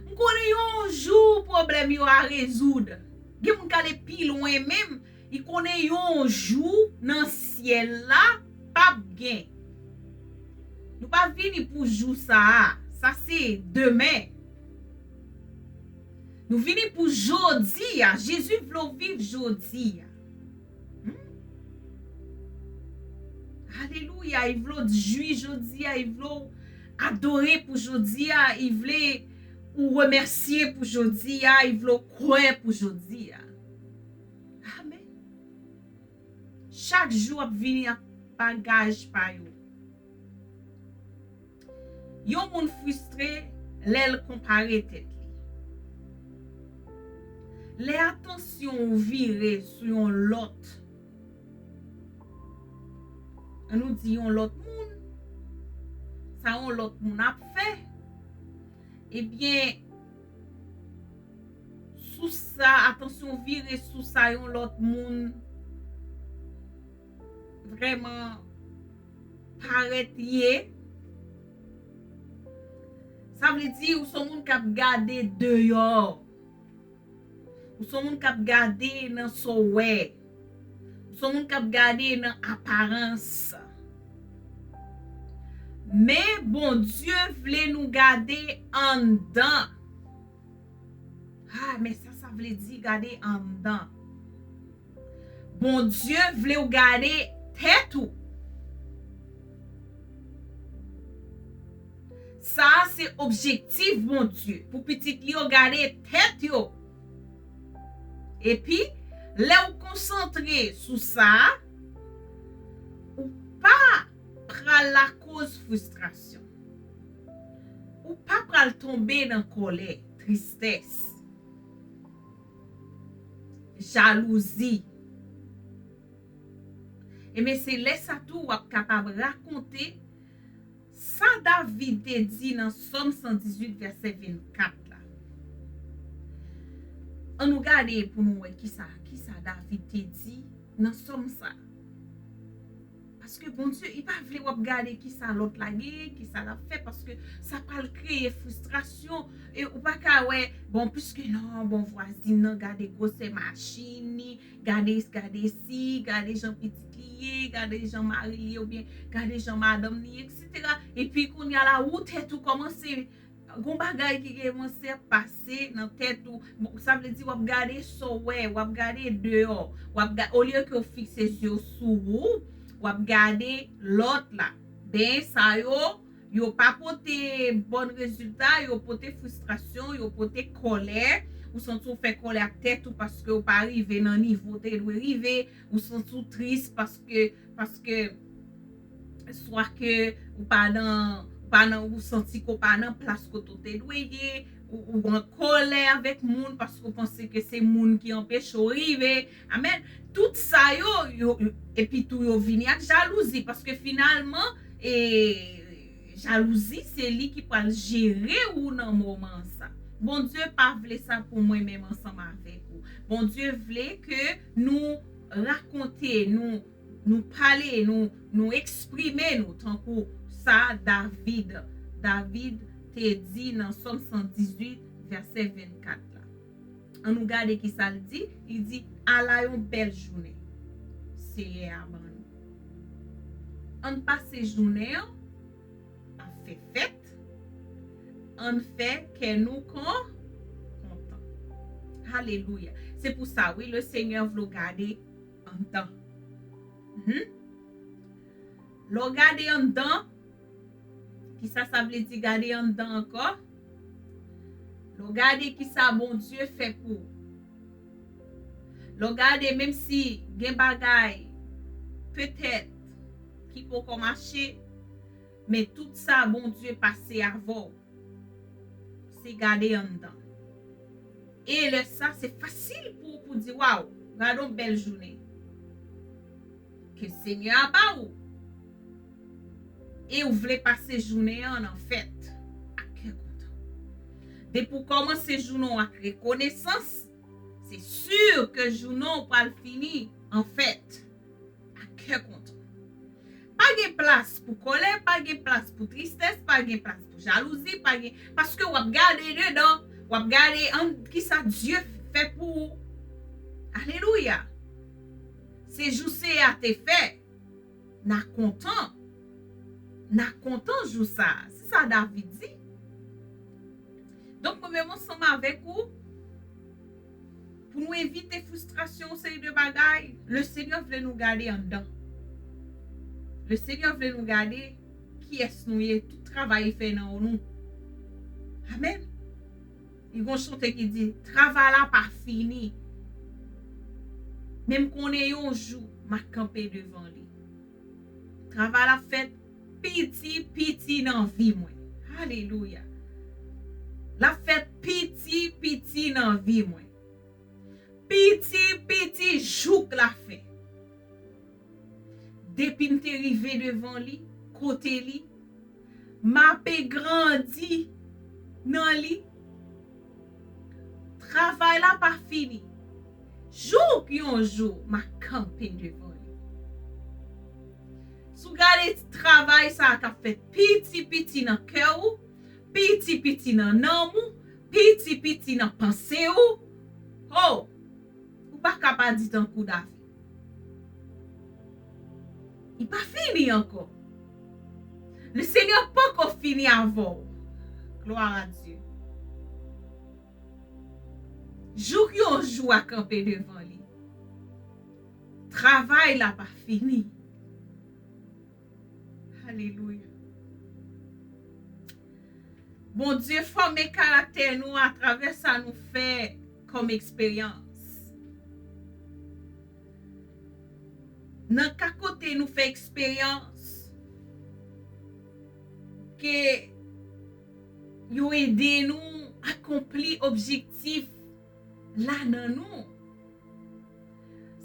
M konnen yon jou pwoblèm yo a rezoud. Gen moun k ale pi lwen menm, li konnen yon jou nan syèl la p ap gen. Nou pa vini pou jou sa a. Sa se demen. Nou vini pou jodi a. Jezi vle w viv jodi a. Hmm? Alelouya. Li vle w jwi jodi a. Li vle w adore pou jodi a. Li vle ou remèsye pou jodi a. Li vle w kwè pou jodi a. Amen. Chak jou ap vini ak bagaj pa yo. Yon moun fristre lè l konpare tèt li. Lè atansyon w vire sou yon lòt, ann nou di yon lòt moun, sa yon lòt moun ap fè, ebyen, sou sa, atansyon w vire sou sa yon lòt moun vrèman parèt ye. Sa vle di, ou se yon moun k ap gade deyò. Ou se yon moun k ap gade nan sa w wè. Ou se yon moun k ap gade nan aparans. Men Bondye vle nou gade anndan. Ah, men sa, sa vle di gade anndan. Bondye vle w gade tèt ou. Sa a se objektif Bondye pou pitit li yo gade tèt yo. Epi, lè w konsantre sou sa a, ou pa pral lakoz fristrasyon. Ou pa pral tonbe nan kòlè, tristès, jalouzi. Ebyen, se lè sa tou w ap kapab rakonte sa David te di nan Sòm san dizuit, vèsè vennkat la. Ann nou gade pou nou wè kisa, kisa David te di nan Sòm sa. Paske Bondye, li pa vle w ap gade kisa lòt la genyen, kisa l ap fè, paske sa pral kreye fristrasyon. E ou pa ka wè, bon, piske non, bon, vwazin nan, gade gwosè machin li, gade, gade si, gade jan pitit li ye, gade jan mari li ye, oubyen gade jan madanm li ye, etsetera. Epi kounye a la, ou tèt ou kòmanse gon bagay ki kòmanse ap pase nan tèt ou. Bon, sa vle di w ap gade sa w wè, w ap gade deyò, w ap ga-, olye ke w fikse zye w sou ou, w ap gade lòt la. Ben, sa yo, yo pa pote bòn rezilta, yo pote fristrasyon, yo pote kòlè. Ou santi w fè kòlè ak tèt ou paske w pa rive nan nivo w te dwe rive. Ou santi w tris paske, paske swa ke ou pa nan, ou pa nan, ou santi ke w pa nan plas kote w te dwe ye, ou, ou an kòlè avèk moun paske w panse ke se moun ki anpeche w rive. Amèn. Tout sa yo, yo, yo, epi tou yo vini ak jalouzi, paske finalman, e, jalouzi se li ki pral jere ou nan moman sa. Bondye pa vle sa pou mwen menm ansanm avèk ou. Bondye vle ke nou rakonte, nou, nou pale, nou, nou eksprime nou tankou sa David, David te di nan Sòm san dizuit, vèsè vennkat la. Ann nou gade kisa l di. Li di, ala yon bèl jounen Seyè a ban nou. Ann pase jounen an ap fè fèt, ann fè kè nou kon-, kontan. Alelouya. Se pou sa, wi, le Seigneur vle w gade anndan. Mhm. Lè w gade anndan, kisa sa vle di gade anndan ankò? Lè w gade kisa Bondye fè pou ou. Lè w gade, menm si gen bagay, petèt, ki poko mache, men tout sa Bondye pase avè w, se gade anndan. E lè sa, se fasil pou, pou di, waw, gade yon bèl jounen ke Senyè a ba ou. E ou vle pase jounen an nan fèt, ak kè kontan. Depi w kòmanse jounen w ak rekonesans, Se si ke jounen w pral fini an fèt ak kè kontan. Pa gen plas pou kòlè, pa gen plas pou tristès, pa gen plas pou jalouzi, pa gen, paske w ap gade dedan, w ap gade an kisa Dye fè pou ou. Alelouya! Se jou Seyè a te fè. N a kontan. N a kontan jou sa a. Se sa David di. Donk, mwen menm ansanm avèk ou, pou nou evite fristrasyon, yon seri de bagay, Lesenyè vle nou gade anndan. Lesenyè vle nou gade kiyès nou ye, tout travay li fè nan nou. Amèn. Li gon chante ki di, travay la pa fini. Men m konnen yon jou, m a kanpe devan li. Travay la fèt piti, piti nan vi mwen. Alelouya. L ap fèt piti, piti nan vi mwen. Piti, piti jouk l ap fè. Depi m te rive devan li, kote li, m ape grandi nan li. Travay la pa fini. Jouk yon jou, m a kanpe devan li. Si w gade travay sa a k ap fèt piti piti nan kè w, piti piti nan nanm ou, piti piti nan panse w, ho, ou pa ka pa di tankou David. Li pa fini ankò. Lesenyè poko fini avè w. Glwa a Dye. Jouk yon jou a kanpe devan li. Travay la pa fini. Alelouya. Bondye fòme karaktè nou atravè sa nou fè kòm eksperyans. Nan ka kote nou fè eksperyans ke yo ede nou akonpli objektif la nan nou.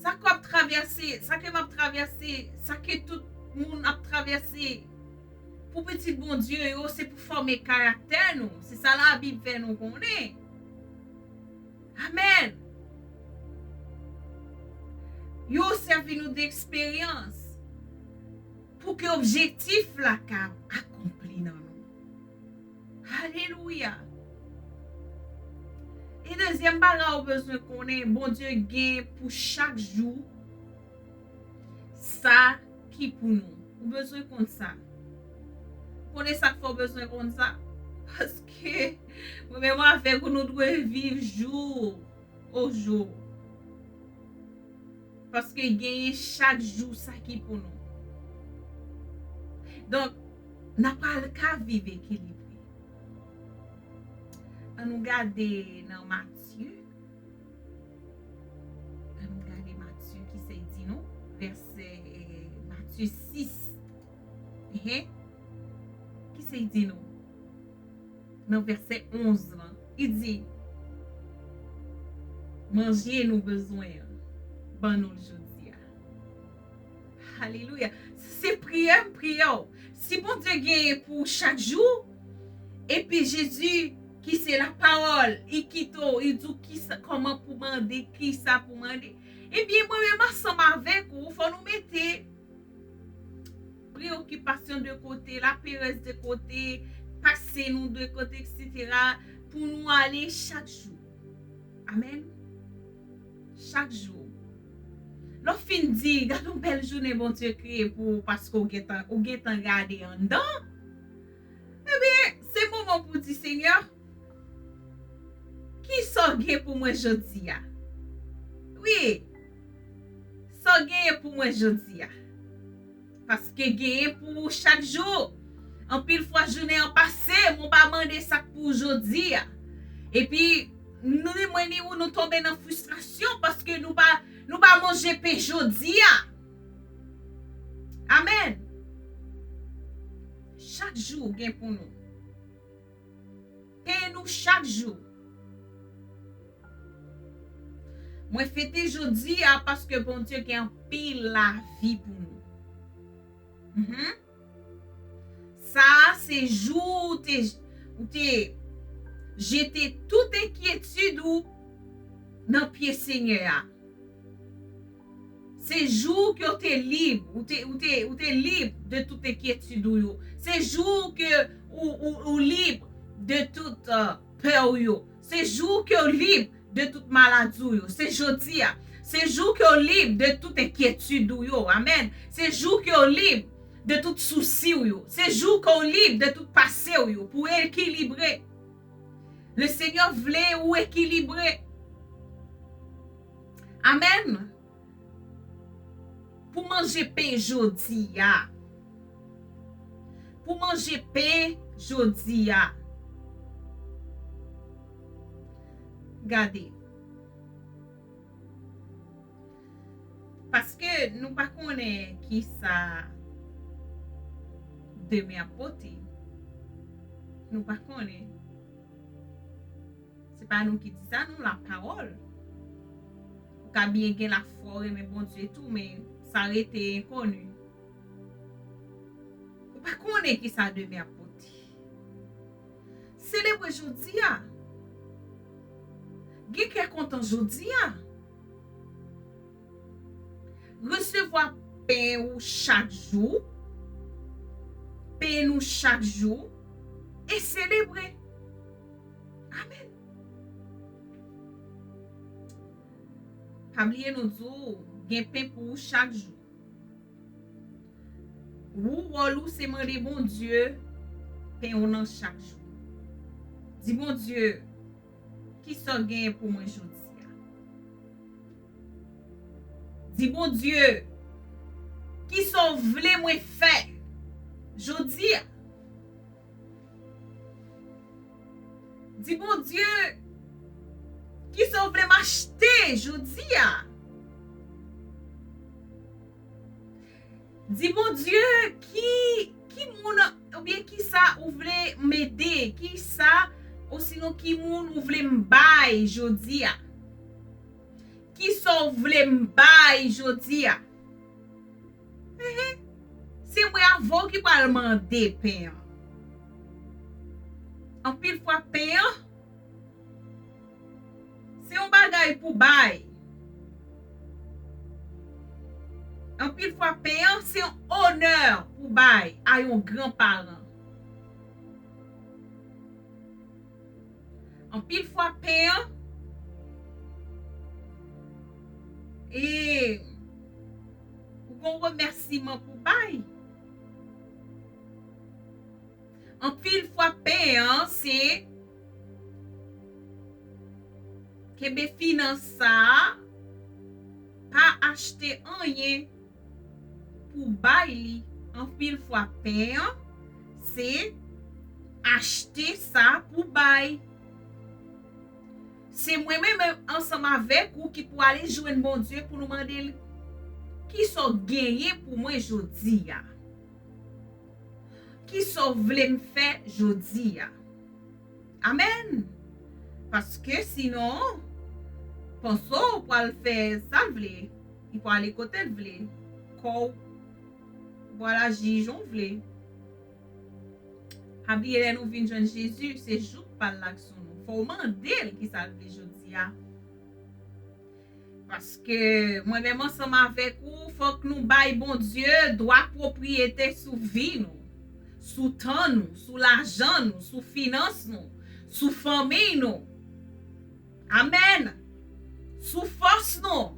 Sa ke w ap travèse, sa ke m ap travèse, sa ke tout moun ap travèse, pou pitit Bondye yo, se pou fòme karaktè nou. Se sa Labib fè nou konnen. Amèn. Yo sèvi nou de eksperyans pou ke objektif la ka akonpli nan nou. Alelouya. E dezyèm bagay ou bezwen konnen, Bondye gen pou chak jou sa ki pou nou. Ou bezwen konn sa. Konnen sa k fè w bezwen konn sa? Paske mwen menm avèk ou, nou dwe viv jou o jou. Paske genyen chak jou sa ki pou nou. Donk, n a pral ka viv ekilibre. Ann nou gade nan Matye. Ann nou gade Matye, kisa l di nou, vèsè, eh, Matye sis. Ehe. Kisa l di nou? Nan vèsè onz lan, li di, manje nou bezwen an, ban nou l jodi a. Alelouya. Se priyè m priye w. Si Bondye genyen pou ou chak jou, epi Jezi, ki se lapawòl, li kite w, li di w kisa, kòman pou mande, kisa pou mande, ebyen, mwen menm ansanm avèk ou, fò nou mete preyokipasyon de kote, laperèz de kote, pase nou de kote, etsetera, pou nou ale chak jou. Amèn. Chak jou. Lè w fin di, gade yon bèl jounen Bondye kreye pou ou paske w gentan, ou gentan gade anndan. Ebyen, se moman pou w di, Senyè, kisa w gen pou mwen jodi a? Wi, sa w genyen pou mwen jodi a? Paske genyen pou ou chak jou. Anpil fwa, jounen an pase, mwen pa mande sa k pou ou jodi a. Epi, ni mwen ni ou, nou tonbe nan fristrasyon paske nou pa, nou pa manje pen jodi a. Amèn. Chak jou gen pou nou. Pen nou chak jou. Mwen fete jodi a paske Bondye gen anpil lavi pou nou. Mhm. Sa a se jou ou te, ou te jete tout enkyetid ou nan pye Senyè a. Se jou ke w te lib, ou te, ou te, ou te lib de tout enkyetid ou yo. Se jou ke ou, ou, ou lib de tout, euh, pè ou yo. Se jou ke w lib de tout maladi w yo. Se jodi a. Se jou ke w lib de tout enkyetid ou yo. Amèn. Se jou ke w lib de tout sousi w yo. Se jou ke w lib de tout pase w yo. Pou w ekilibre. Le Senyè vle ou ekilibre. Amèn. Pou manje pen jodi a. Pou manje pen jodi a. Gade. Paske nou pa konnen kisa demen ap pote. Nou pa konnen. Se pa nou ki di sa, non, la pawòl. Ou ka byen gen lafwa, ou renmen Bondye tou, men sa rete enkoni. Ou pa konnen kisa demen ap pote. Selebre jodi a. Gen kè kontan jodi a. Resevwa pen ou chak jou. Pen nou chak jou. E selebre. Amèn. Pa bliye nou di w, gen pen pou ou chak jou. Ou, wòl ou se mande Bondye pen ou nan chak jou. Di Bondye, kisa w genyen pou mwen jodi a? Di Bondye, kisa w vle mwen fè jodi a? Di Bondye, kisa w vle m achte jodi a? Di Bondye, ki, ki moun oubyen kisa ou vle m ede, kisa, osinon ki moun ou vle m bay jodi a? Kisa w vle m bay jodi a? Ehe. Se mwen avè w ki pral mande pen an. Anpil fwa pen an, se yon bagay pou bay. Anpil fwa pen an, se yon onè pou bay a yon gran paran. Anpil fwa pen an, e ou gon remèsiman pou bay. Anpil fwa pen an, se kenbe finans sa a, pa achte anyen pou bay li. Anpil fwa pen an, se achte sa pou bay. Se mwen menm ansanm avèk ou ki pou ale jwenn Bondye pou nou mande l, kisa w genyen pou mwen jodi a? Kisa w vle m fè jodi a? Amèn. Paske sinon, panse w pral fè sa l vle, li pral ale kote l vle, kò w pral aji jan w vle. Pa bliye, lè nou vin jwenn Jezi, se jouk pa l la k sou nou. Fò w mande l kisa l vle jodi a. Paske mwen menm ansanm avèk ou, fòk nou bay Bondye dwa pwopriyete sou vi nou, sou tan nou, sou lajan nou, sou finans nou, sou fanmi nou. Amèn. Sou fòs nou.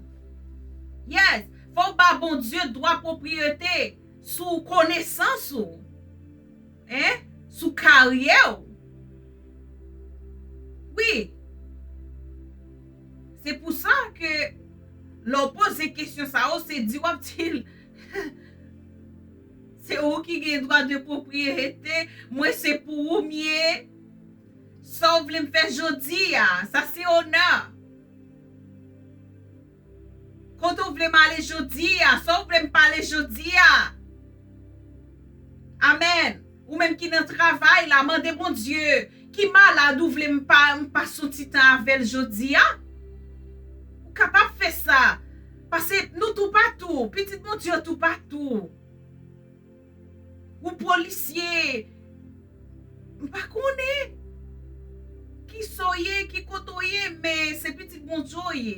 Yes. Fò w ba Bondye dwa pwopriyete sou konesans ou. Hein? Sou karyè w. Wi. Se pou sa ke lè w poze kesyon sa yo, se di w ap di l, se ou ki gen dwa de pwopriyete, mwen se pou ou m ye. Sa w vle m fè jodi a, sa se onè. Kote w vle m ale jodi a, sa w vle m pale jodi a. Amèn. Ou menm ki nan travay la, mande Bondye, ki malad ou vle m pa, m pase yon ti tan avè l jodi a? Ou kapab fè sa. Paske nou toupatou, pitit Bondye toupatou. Ou polisye, m pa konnen. Kisa w ye, ki kote w ye, men se pitit Bondye w ye.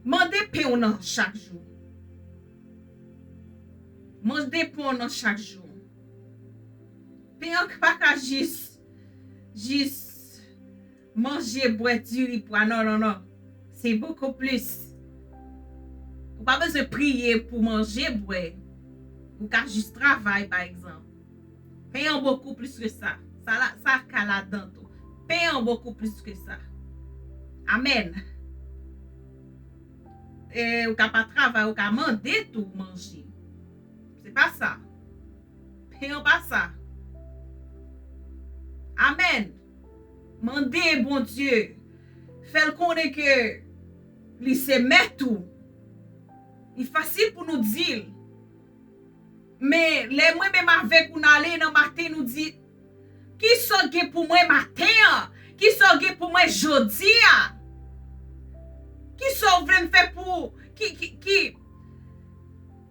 Mande pen w nan chak jou. Mande pen w nan chak jou. Pen an pa ka jis, jis manje, bwè, diri, pwa. Non, non, non. Se bokou plis. Ou pa bezwen priye pou manje, bwè. Ou ka jis travay, pa egzanp. Pen an bokou plis ke sa. Sa la, sa ka ladan tou. Pen an bokou plis ke sa. Amèn. E, ou ka pa travay, ou ka mande tou manje. Se pa sa. Pen an pa sa. Amèn. Mande Bondye. Fè l konnen ke li se mèt ou. Li fasil pou nou di l. Men lè mwen menm avèk ou n ale nan maten, nou di, "Kisa w gen pou mwen maten an? Kisa w gen pou mwen jodi a? Kisa w vle m fè pou, ki, ki, ki,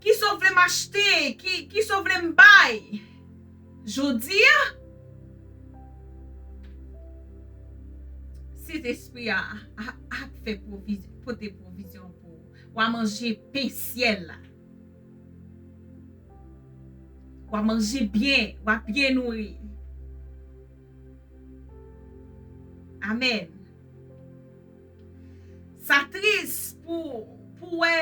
kisa w vle m achte? Ki, kisa w vle m bay jodi a?" Sentespri a ap fè pwoviz-, pote pwovizyon pou ou. W a manje pen syèl la. W a manje byen, w a byen nouri. Amèn. Sa tris pou, pou wè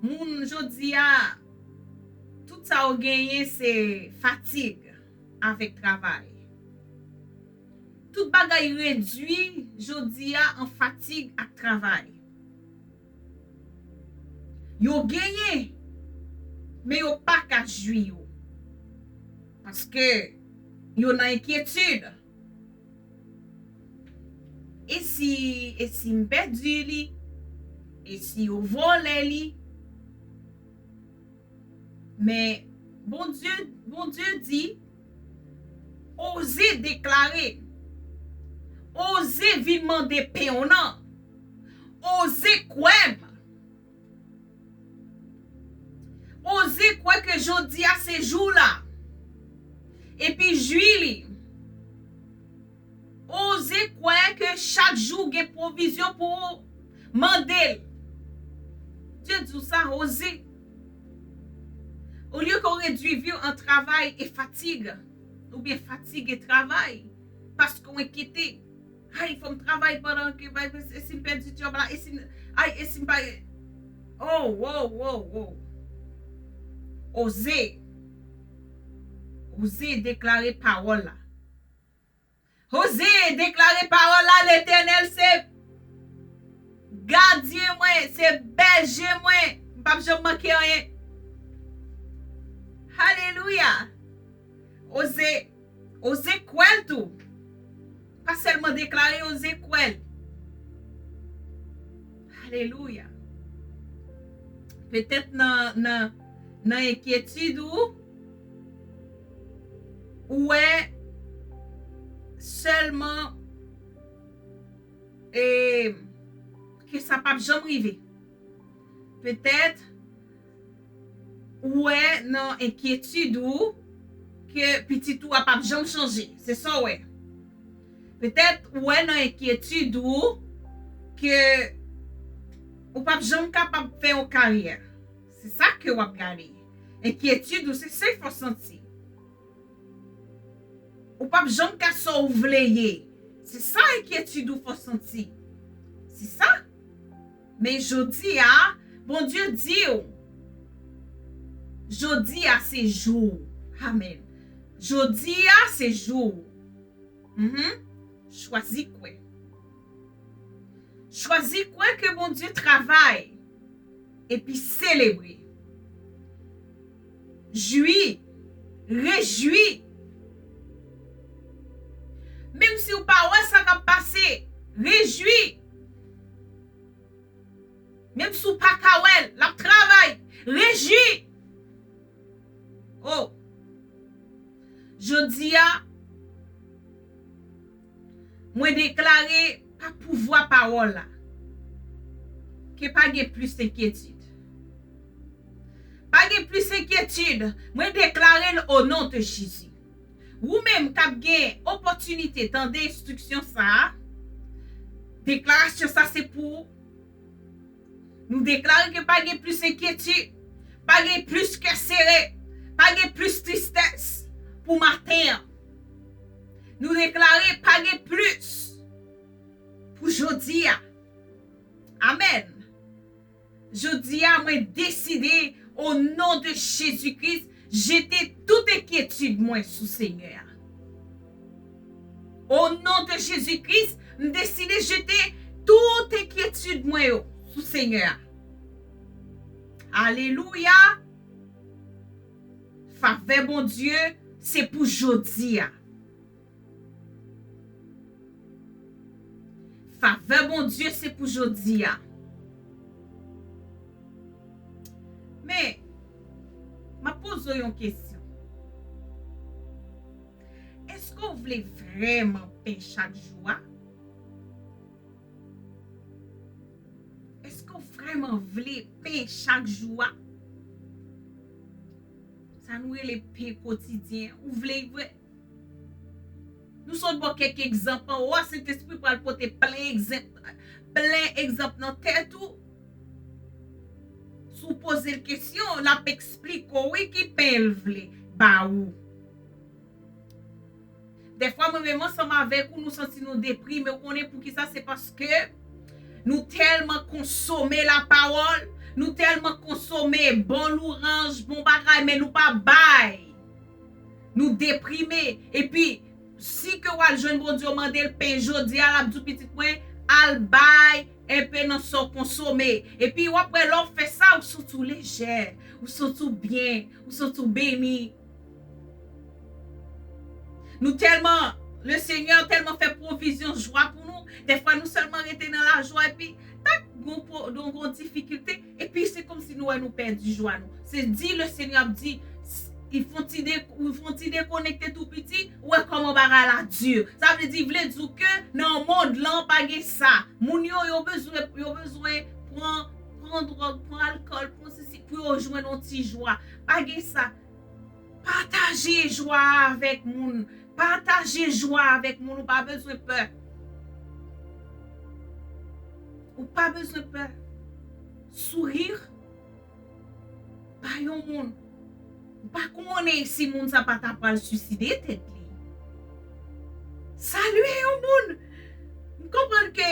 moun jodi a, tout sa yo genyen se fatig avèk travay. Tout bagay redwi jodi a an fatig ak travay. Yo genyen, men yo pa ka jwi yo. Paske yo nan enkyetid. E si, e si m pèdi li? E si yo vòlè li? Men Bondye, Bondye di, oze deklare, oze vin mande pen w nan, oze kwè m, oze kwè ke jodi a se jou la, epi jwi li. Oze kwè ke chak jou gen pwovizyon pou ou. Mande l. Dye di w sa, oze. Olye ke w redwi vi w an travay e fatig, oubyen fatig e travay, paske w enkyete. Ay, fò m travay pandan ke, bay, e si m pèdi djòb la, e si m, ay, e si m pa, oh, wow, wow, wow. Oze. Oze deklare pawòl la. Oze deklare pawòl la, Letènèl se gadyen mwen, se bèje mwen, m p ap janm manke anyen. Alelouya. Oze, oze kwè l tou. Pa sèlman deklare, oze kwè l. Alelouya. Petèt nan, nan, nan enkyetid ou, ou wè sèlman, e, ke sa p ap janm rive. Petèt ou wè nan enkyetid ou ke pitit ou a p ap janm chanje. Se sa w wè. Petèt ou wè nan enkyetid ou ke ou p ap janm kapab fè yon karyè. Se sa ke w ap gade. Enkyetid ou, se sa w santi. Ou p ap janm ka sa w vle ye. Se sa enkyetid ou fè w santi. Se sa. Men jodi a, Bondye di w, jodi a se jou w. Amèn. Jodi a se jou w. Mhm. Chwazi kwè. Chwazi kwè ke Bondye travay epi selebre. Jwi, rejwi. Menm si w pa wè sa k ap pase, rejwi. Menm si w pa ka wè l, l ap travay, rejwi. Oh, jodi a, mwen deklare pa pouvwa pawòl la ke pa gen plis enkyetid. Pa gen plis enkyetid. Mwen deklare l o non de Jezi. Ou menm k ap gen opòtinite tande enstriksyon sa a, deklarasyon sa se pou ou. Nou deklare ke pa gen plis enkyetid, pa gen plis kè sere, pa gen plis tristès pou maten an. Nou deklare pa gen plis pou jodi a. Amèn. Jodi a, mwen deside, o non de Jezi Kris, jete tout enkyetid mwen sou Senyè a. O non de Jezi Kris, m deside jete tout enkyetid mwen yo sou Senyè a. Alelouya! Favè Bondye, se pou jodi a. Favè Bondye se pou jodi a. Men, m ap poze w yon kesyon. Èske w vle vrèman pen chak jou a? Èske w vrèman vle pen chak jou a? Sa nou rele pen kotidyen. Ou vle vre? Nou sot ba w kèk egzanp anwo a, Sentespri pral pote plen egzanp, plen egzanp nan tèt ou. Si w poze l kesyon, l ap eksplike w, wi, ki pen l vle ba ou. Dèfwa, mwen menm ansanm avèk ou, nou santi nou deprime. Ou konnen poukisa? Se paske nou tèlman konsome lapawòl, nou tèlman konsome bon louranj, bon bagay, men nou pa bay. Nou deprime. Epi, si ke w al jwenn Bondye, w mande l pen jodi a, l ap di w, pitit mwen, al bay enpe nan sa w konsome. Epi, w ap wè, lè w fè sa, ou santi w lejè, ou santi w byen, ou santi w beni. Nou tèlman, Lesenyè tèlman fè pwovizyon jwa pou nou, dèfwa nou sèlman rete nan lajwa, epi tak, gon pwo-, gon, gon difikilte, epi se kòmsi nou wè nou pèdi jwa nou. Se di Lesenyè ap di, s-, li fè yon ti de-, li fè yon ti dekonekte tou piti, ou wè kòman bagay la di. Sa vle di, vle di w ke nan mond lan pa gen sa. Moun yo, yo bezwen, yo bezwen pran, pran dwòg, pran alkòl, pran sesi, pou yo jwenn yon ti jwa. Pa gen sa. Pataje jwa a avèk moun. Pataje jwa a avèk moun. Ou pa bezwen pè. Ou pa bezwen pè. Sourire. Bay yon moun. Ou pa konnen si moun sa pa ta pral siside tèt li. Salye yon moun. M konprann ke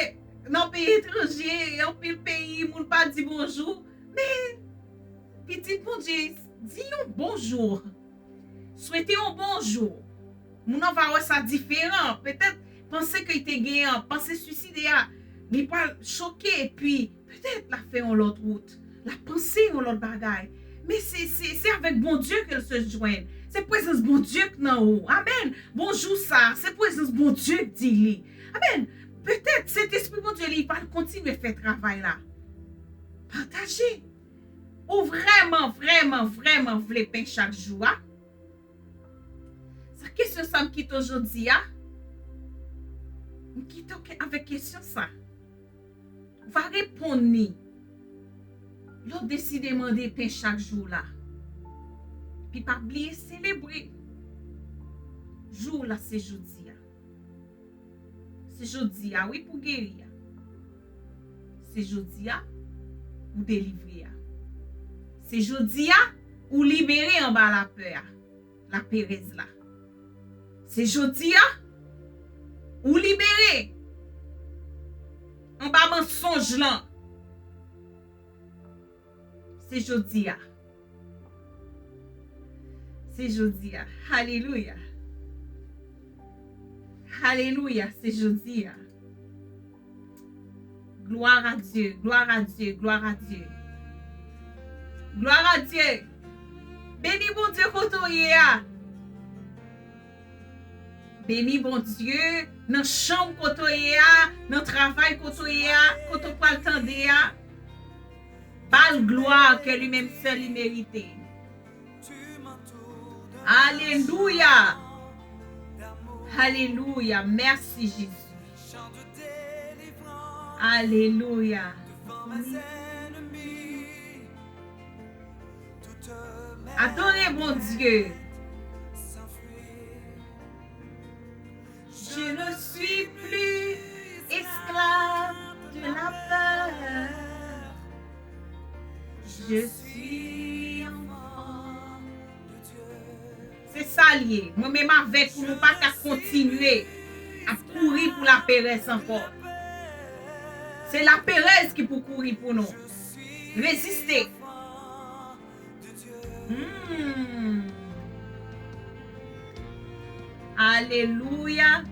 nan peyi etranje, anpil peyi, moun pa di bonjou. Men, pitit Bondye, di yon bonjou. Swete yon bonjou. Moun nan va wè sa diferan. Petèt, panse ke l te gen an, panse siside a, li pral choke, epi petèt l ap fè yon lòt wout. L ap panse yon lòt bagay. Men se, se, se avèk Bondye ke l se jwenn. Se prezans Bondye k nan ou. Amèn. Bonjou sa, se prezans Bondye k di li. Amèn. Petèt, Sentespri Bondye li pral kontinye fè travay la. Pataje. Ou vrèman, vrèman, vrèman vle pen chak jou a? Sa kesyon sa m kite w jodi a. M kite w ke-, avèk kesyon sa. Ou va reponn li. Lè w deside mande pen chak jou la. Epi pa bliye selebre. Jou la se jodi a. Se jodi a, wi, pou geri a. Se jodi a, ou delivre a. Se jodi a, ou libere anba lapè a, laperèz la. Se jodi a, ou libere anba mansonj lan. Se jodi a. Se jodi a. Alelouya. Alelouya, se jodi a. Gloire à Dieu, gloire à Dieu, gloire à Dieu. Gloire à Dieu. Beni Bondye kote w ye a. Beni Bondye nan chanm kote w ye a, nan travay kote w ye a, kote w pral tande a. Ba l glwa ke li menm sèl li merite. Alelouya. Alelouya. Mèsi, Jezi. Alelouya. Adore Bondye. Je suis enfant de Dieu. Se sa l ye. Mwen menm avèk ou, nou pa ka kontinye ap kouri pou laperèz ankò. Se laperèz ki pou kouri pou nou. Reziste. Hmm. Alelouya,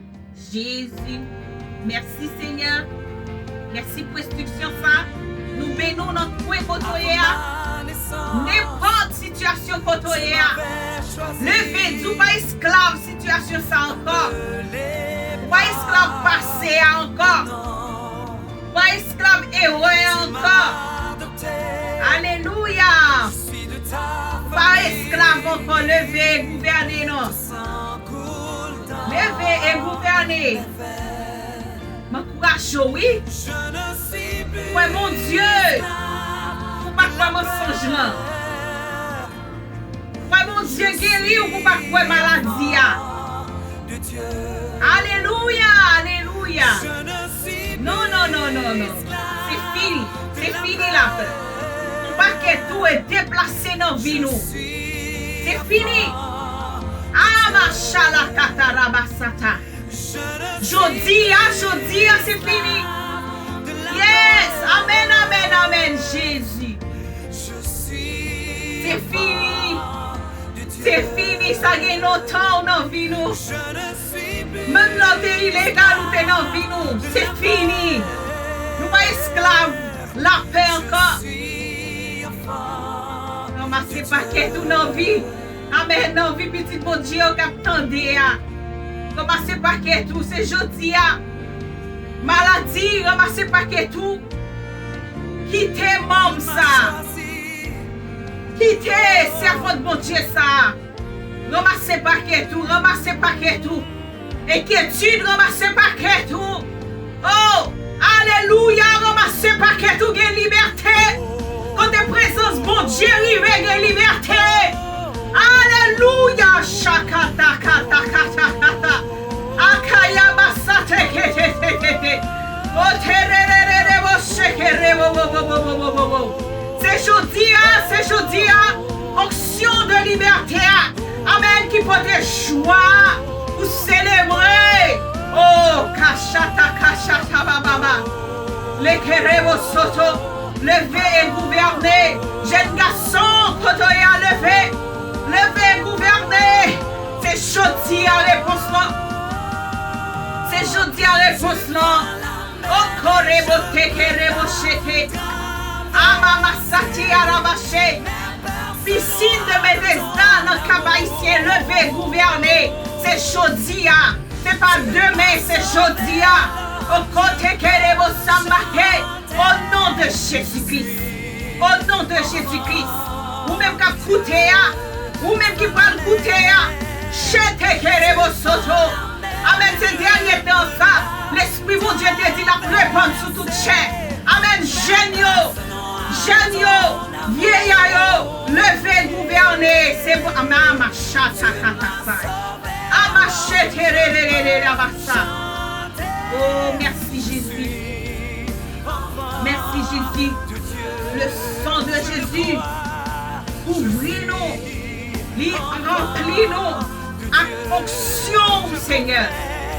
Jezi. Mèsi, Senyè. Mèsi pou enstriksyon sa. Nou beni w nan kwen kote w ye a. Nenpòt sitiyasyon kote w ye a. Leve, di w pa esklav sitiyasyon sa ankò. Ou pa esklav pase a ankò. Pa esklav erè ankò. Alelouya. Pa esklav ankò. Leve, gouvène non. Leve e gouvène. M ankouraje w, wi. Kwè Bondye. Ou pa kwè mansonj lan. Kwè Bondye geri w pou pa kwè maladi a. Alelouya, alelouya. Non, non, non, non, non. Se fini. Se fini lapè. Yon pakèt tou e deplase nan vi nou. Se fini. Amachala katarabasata. Jodi a, jodi a, se fini. Yes! Amèn, amèn, amèn, Jezi. Se fini. Se fini. Sa gen lontan w nan vi nou. Menm lè w te ilegal, ou te nan vi nou. Se fini. Nou pa esklav lapè ankò. Ranmase pakèt ou nan vi. Amèn. Nan vi pitit Bondye yo k ap tande a. Ranmase pakèt ou, se jodi a. Maladi, ranmase pakèt ou. Kite manm sa. Kite sèvant Bondye sa. Ranmase pakèt ou, ranmase pakèt ou. Enkyetid, ranmase pakèt ou. Oh, alelouya, ranmase pakèt ou, gen libète. Kote prezans Bondye rive, gen libète. Alelouya, shakata, kata, kata, kata. Akaya, masate, kete, kete, kete. Oterererere, bo, shekere, bo, bo, bo. Se jodi a, se jodi a. Onksyon de libète a. Amèn. Ki pote jwa pou selebre. Oh, kachata, kachata, bababa. Lekerebo soto. Leve e gouvène. Jèn gason, kote w ye a, leve. Leve e gouvène. Se jodi a repons lan. Se jodi a repons lan. Okorebo tekerebo chete. Amamasati arabache. Pisin de Betesda nan Kap Ayisyen leve gouvène. Se jodi a. Se pa demen, se jodi a. Okotekerebo sambake. O non de Jezi Kris. O non de Jezi Kris. Ou menm k ap koute a. Ou menm ki pral koute a. Chete kerebo soto. Amèn. Se dènye tan sa. Lespri Bondye te di l ap repann sou tout chè. Amèn. Jèn yo. Jèn yo. Vyeya yo. Leve gouvène. Se pou. Amèn. Amachata katafay. Amache tererere abasa. Oh, mèsi, Jezi. Mèsi, Jezi. Le sang de Jésus kouvri nou. Li ranpli nou ak onksyon ou, Senyè.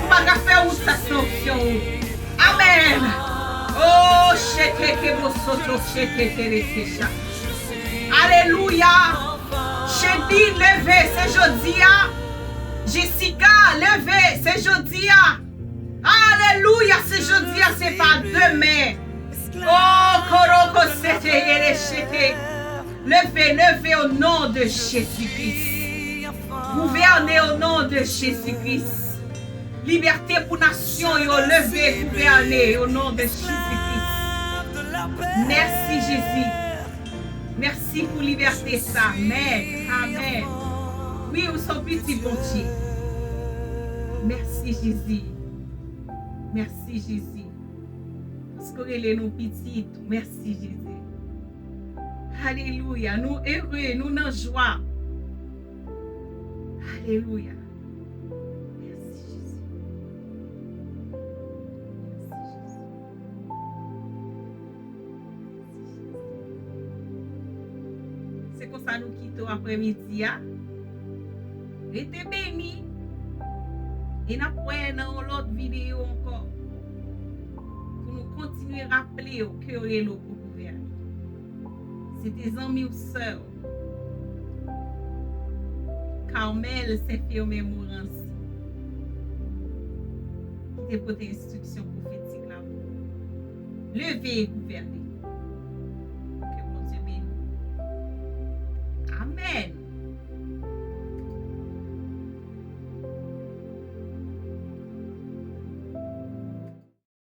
Nou pa ka fè wout sa san onksyon ou. Amèn. Oh, chete ke bo soto, chete tere secha. Alelouya. Chedi, leve, se jodi a. Jessica, leve, se jodi a. Alelouya, se jodi a, se pa demen. Oh, koroko sete yere chete. Leve, leve au nom de Jésus-Christ. Gouvène au nom de Jésus-Christ. Libète pou nasyon yo, leve, gouvène au nom de Jésus-Christ. Mèsi, Jezi. Mèsi pou libète sa. Amèn. Amèn. Wi, ou se yon pitit Bondye. Mèsi, Jezi. Mèsi, Jezi. Paske w rele nou pitit. Mèsi, Jezi. Alelouya. Nou ere, nou nan jwa. Alelouya. Mèsi, Jezi. Mèsi, Jezi. Mèsi, Jezi. Tout aprèmidi a. Rete beni. E n ap wè nan yon lòt videyo ankò. Pou nou kontinye raple w ke yo rele w pou gouvène. Se te zanmi w, sè w, Carmel Saint Firmin Morancy, ki te pote enstriksyon pwofetik la pou ou. Leve e gouvène.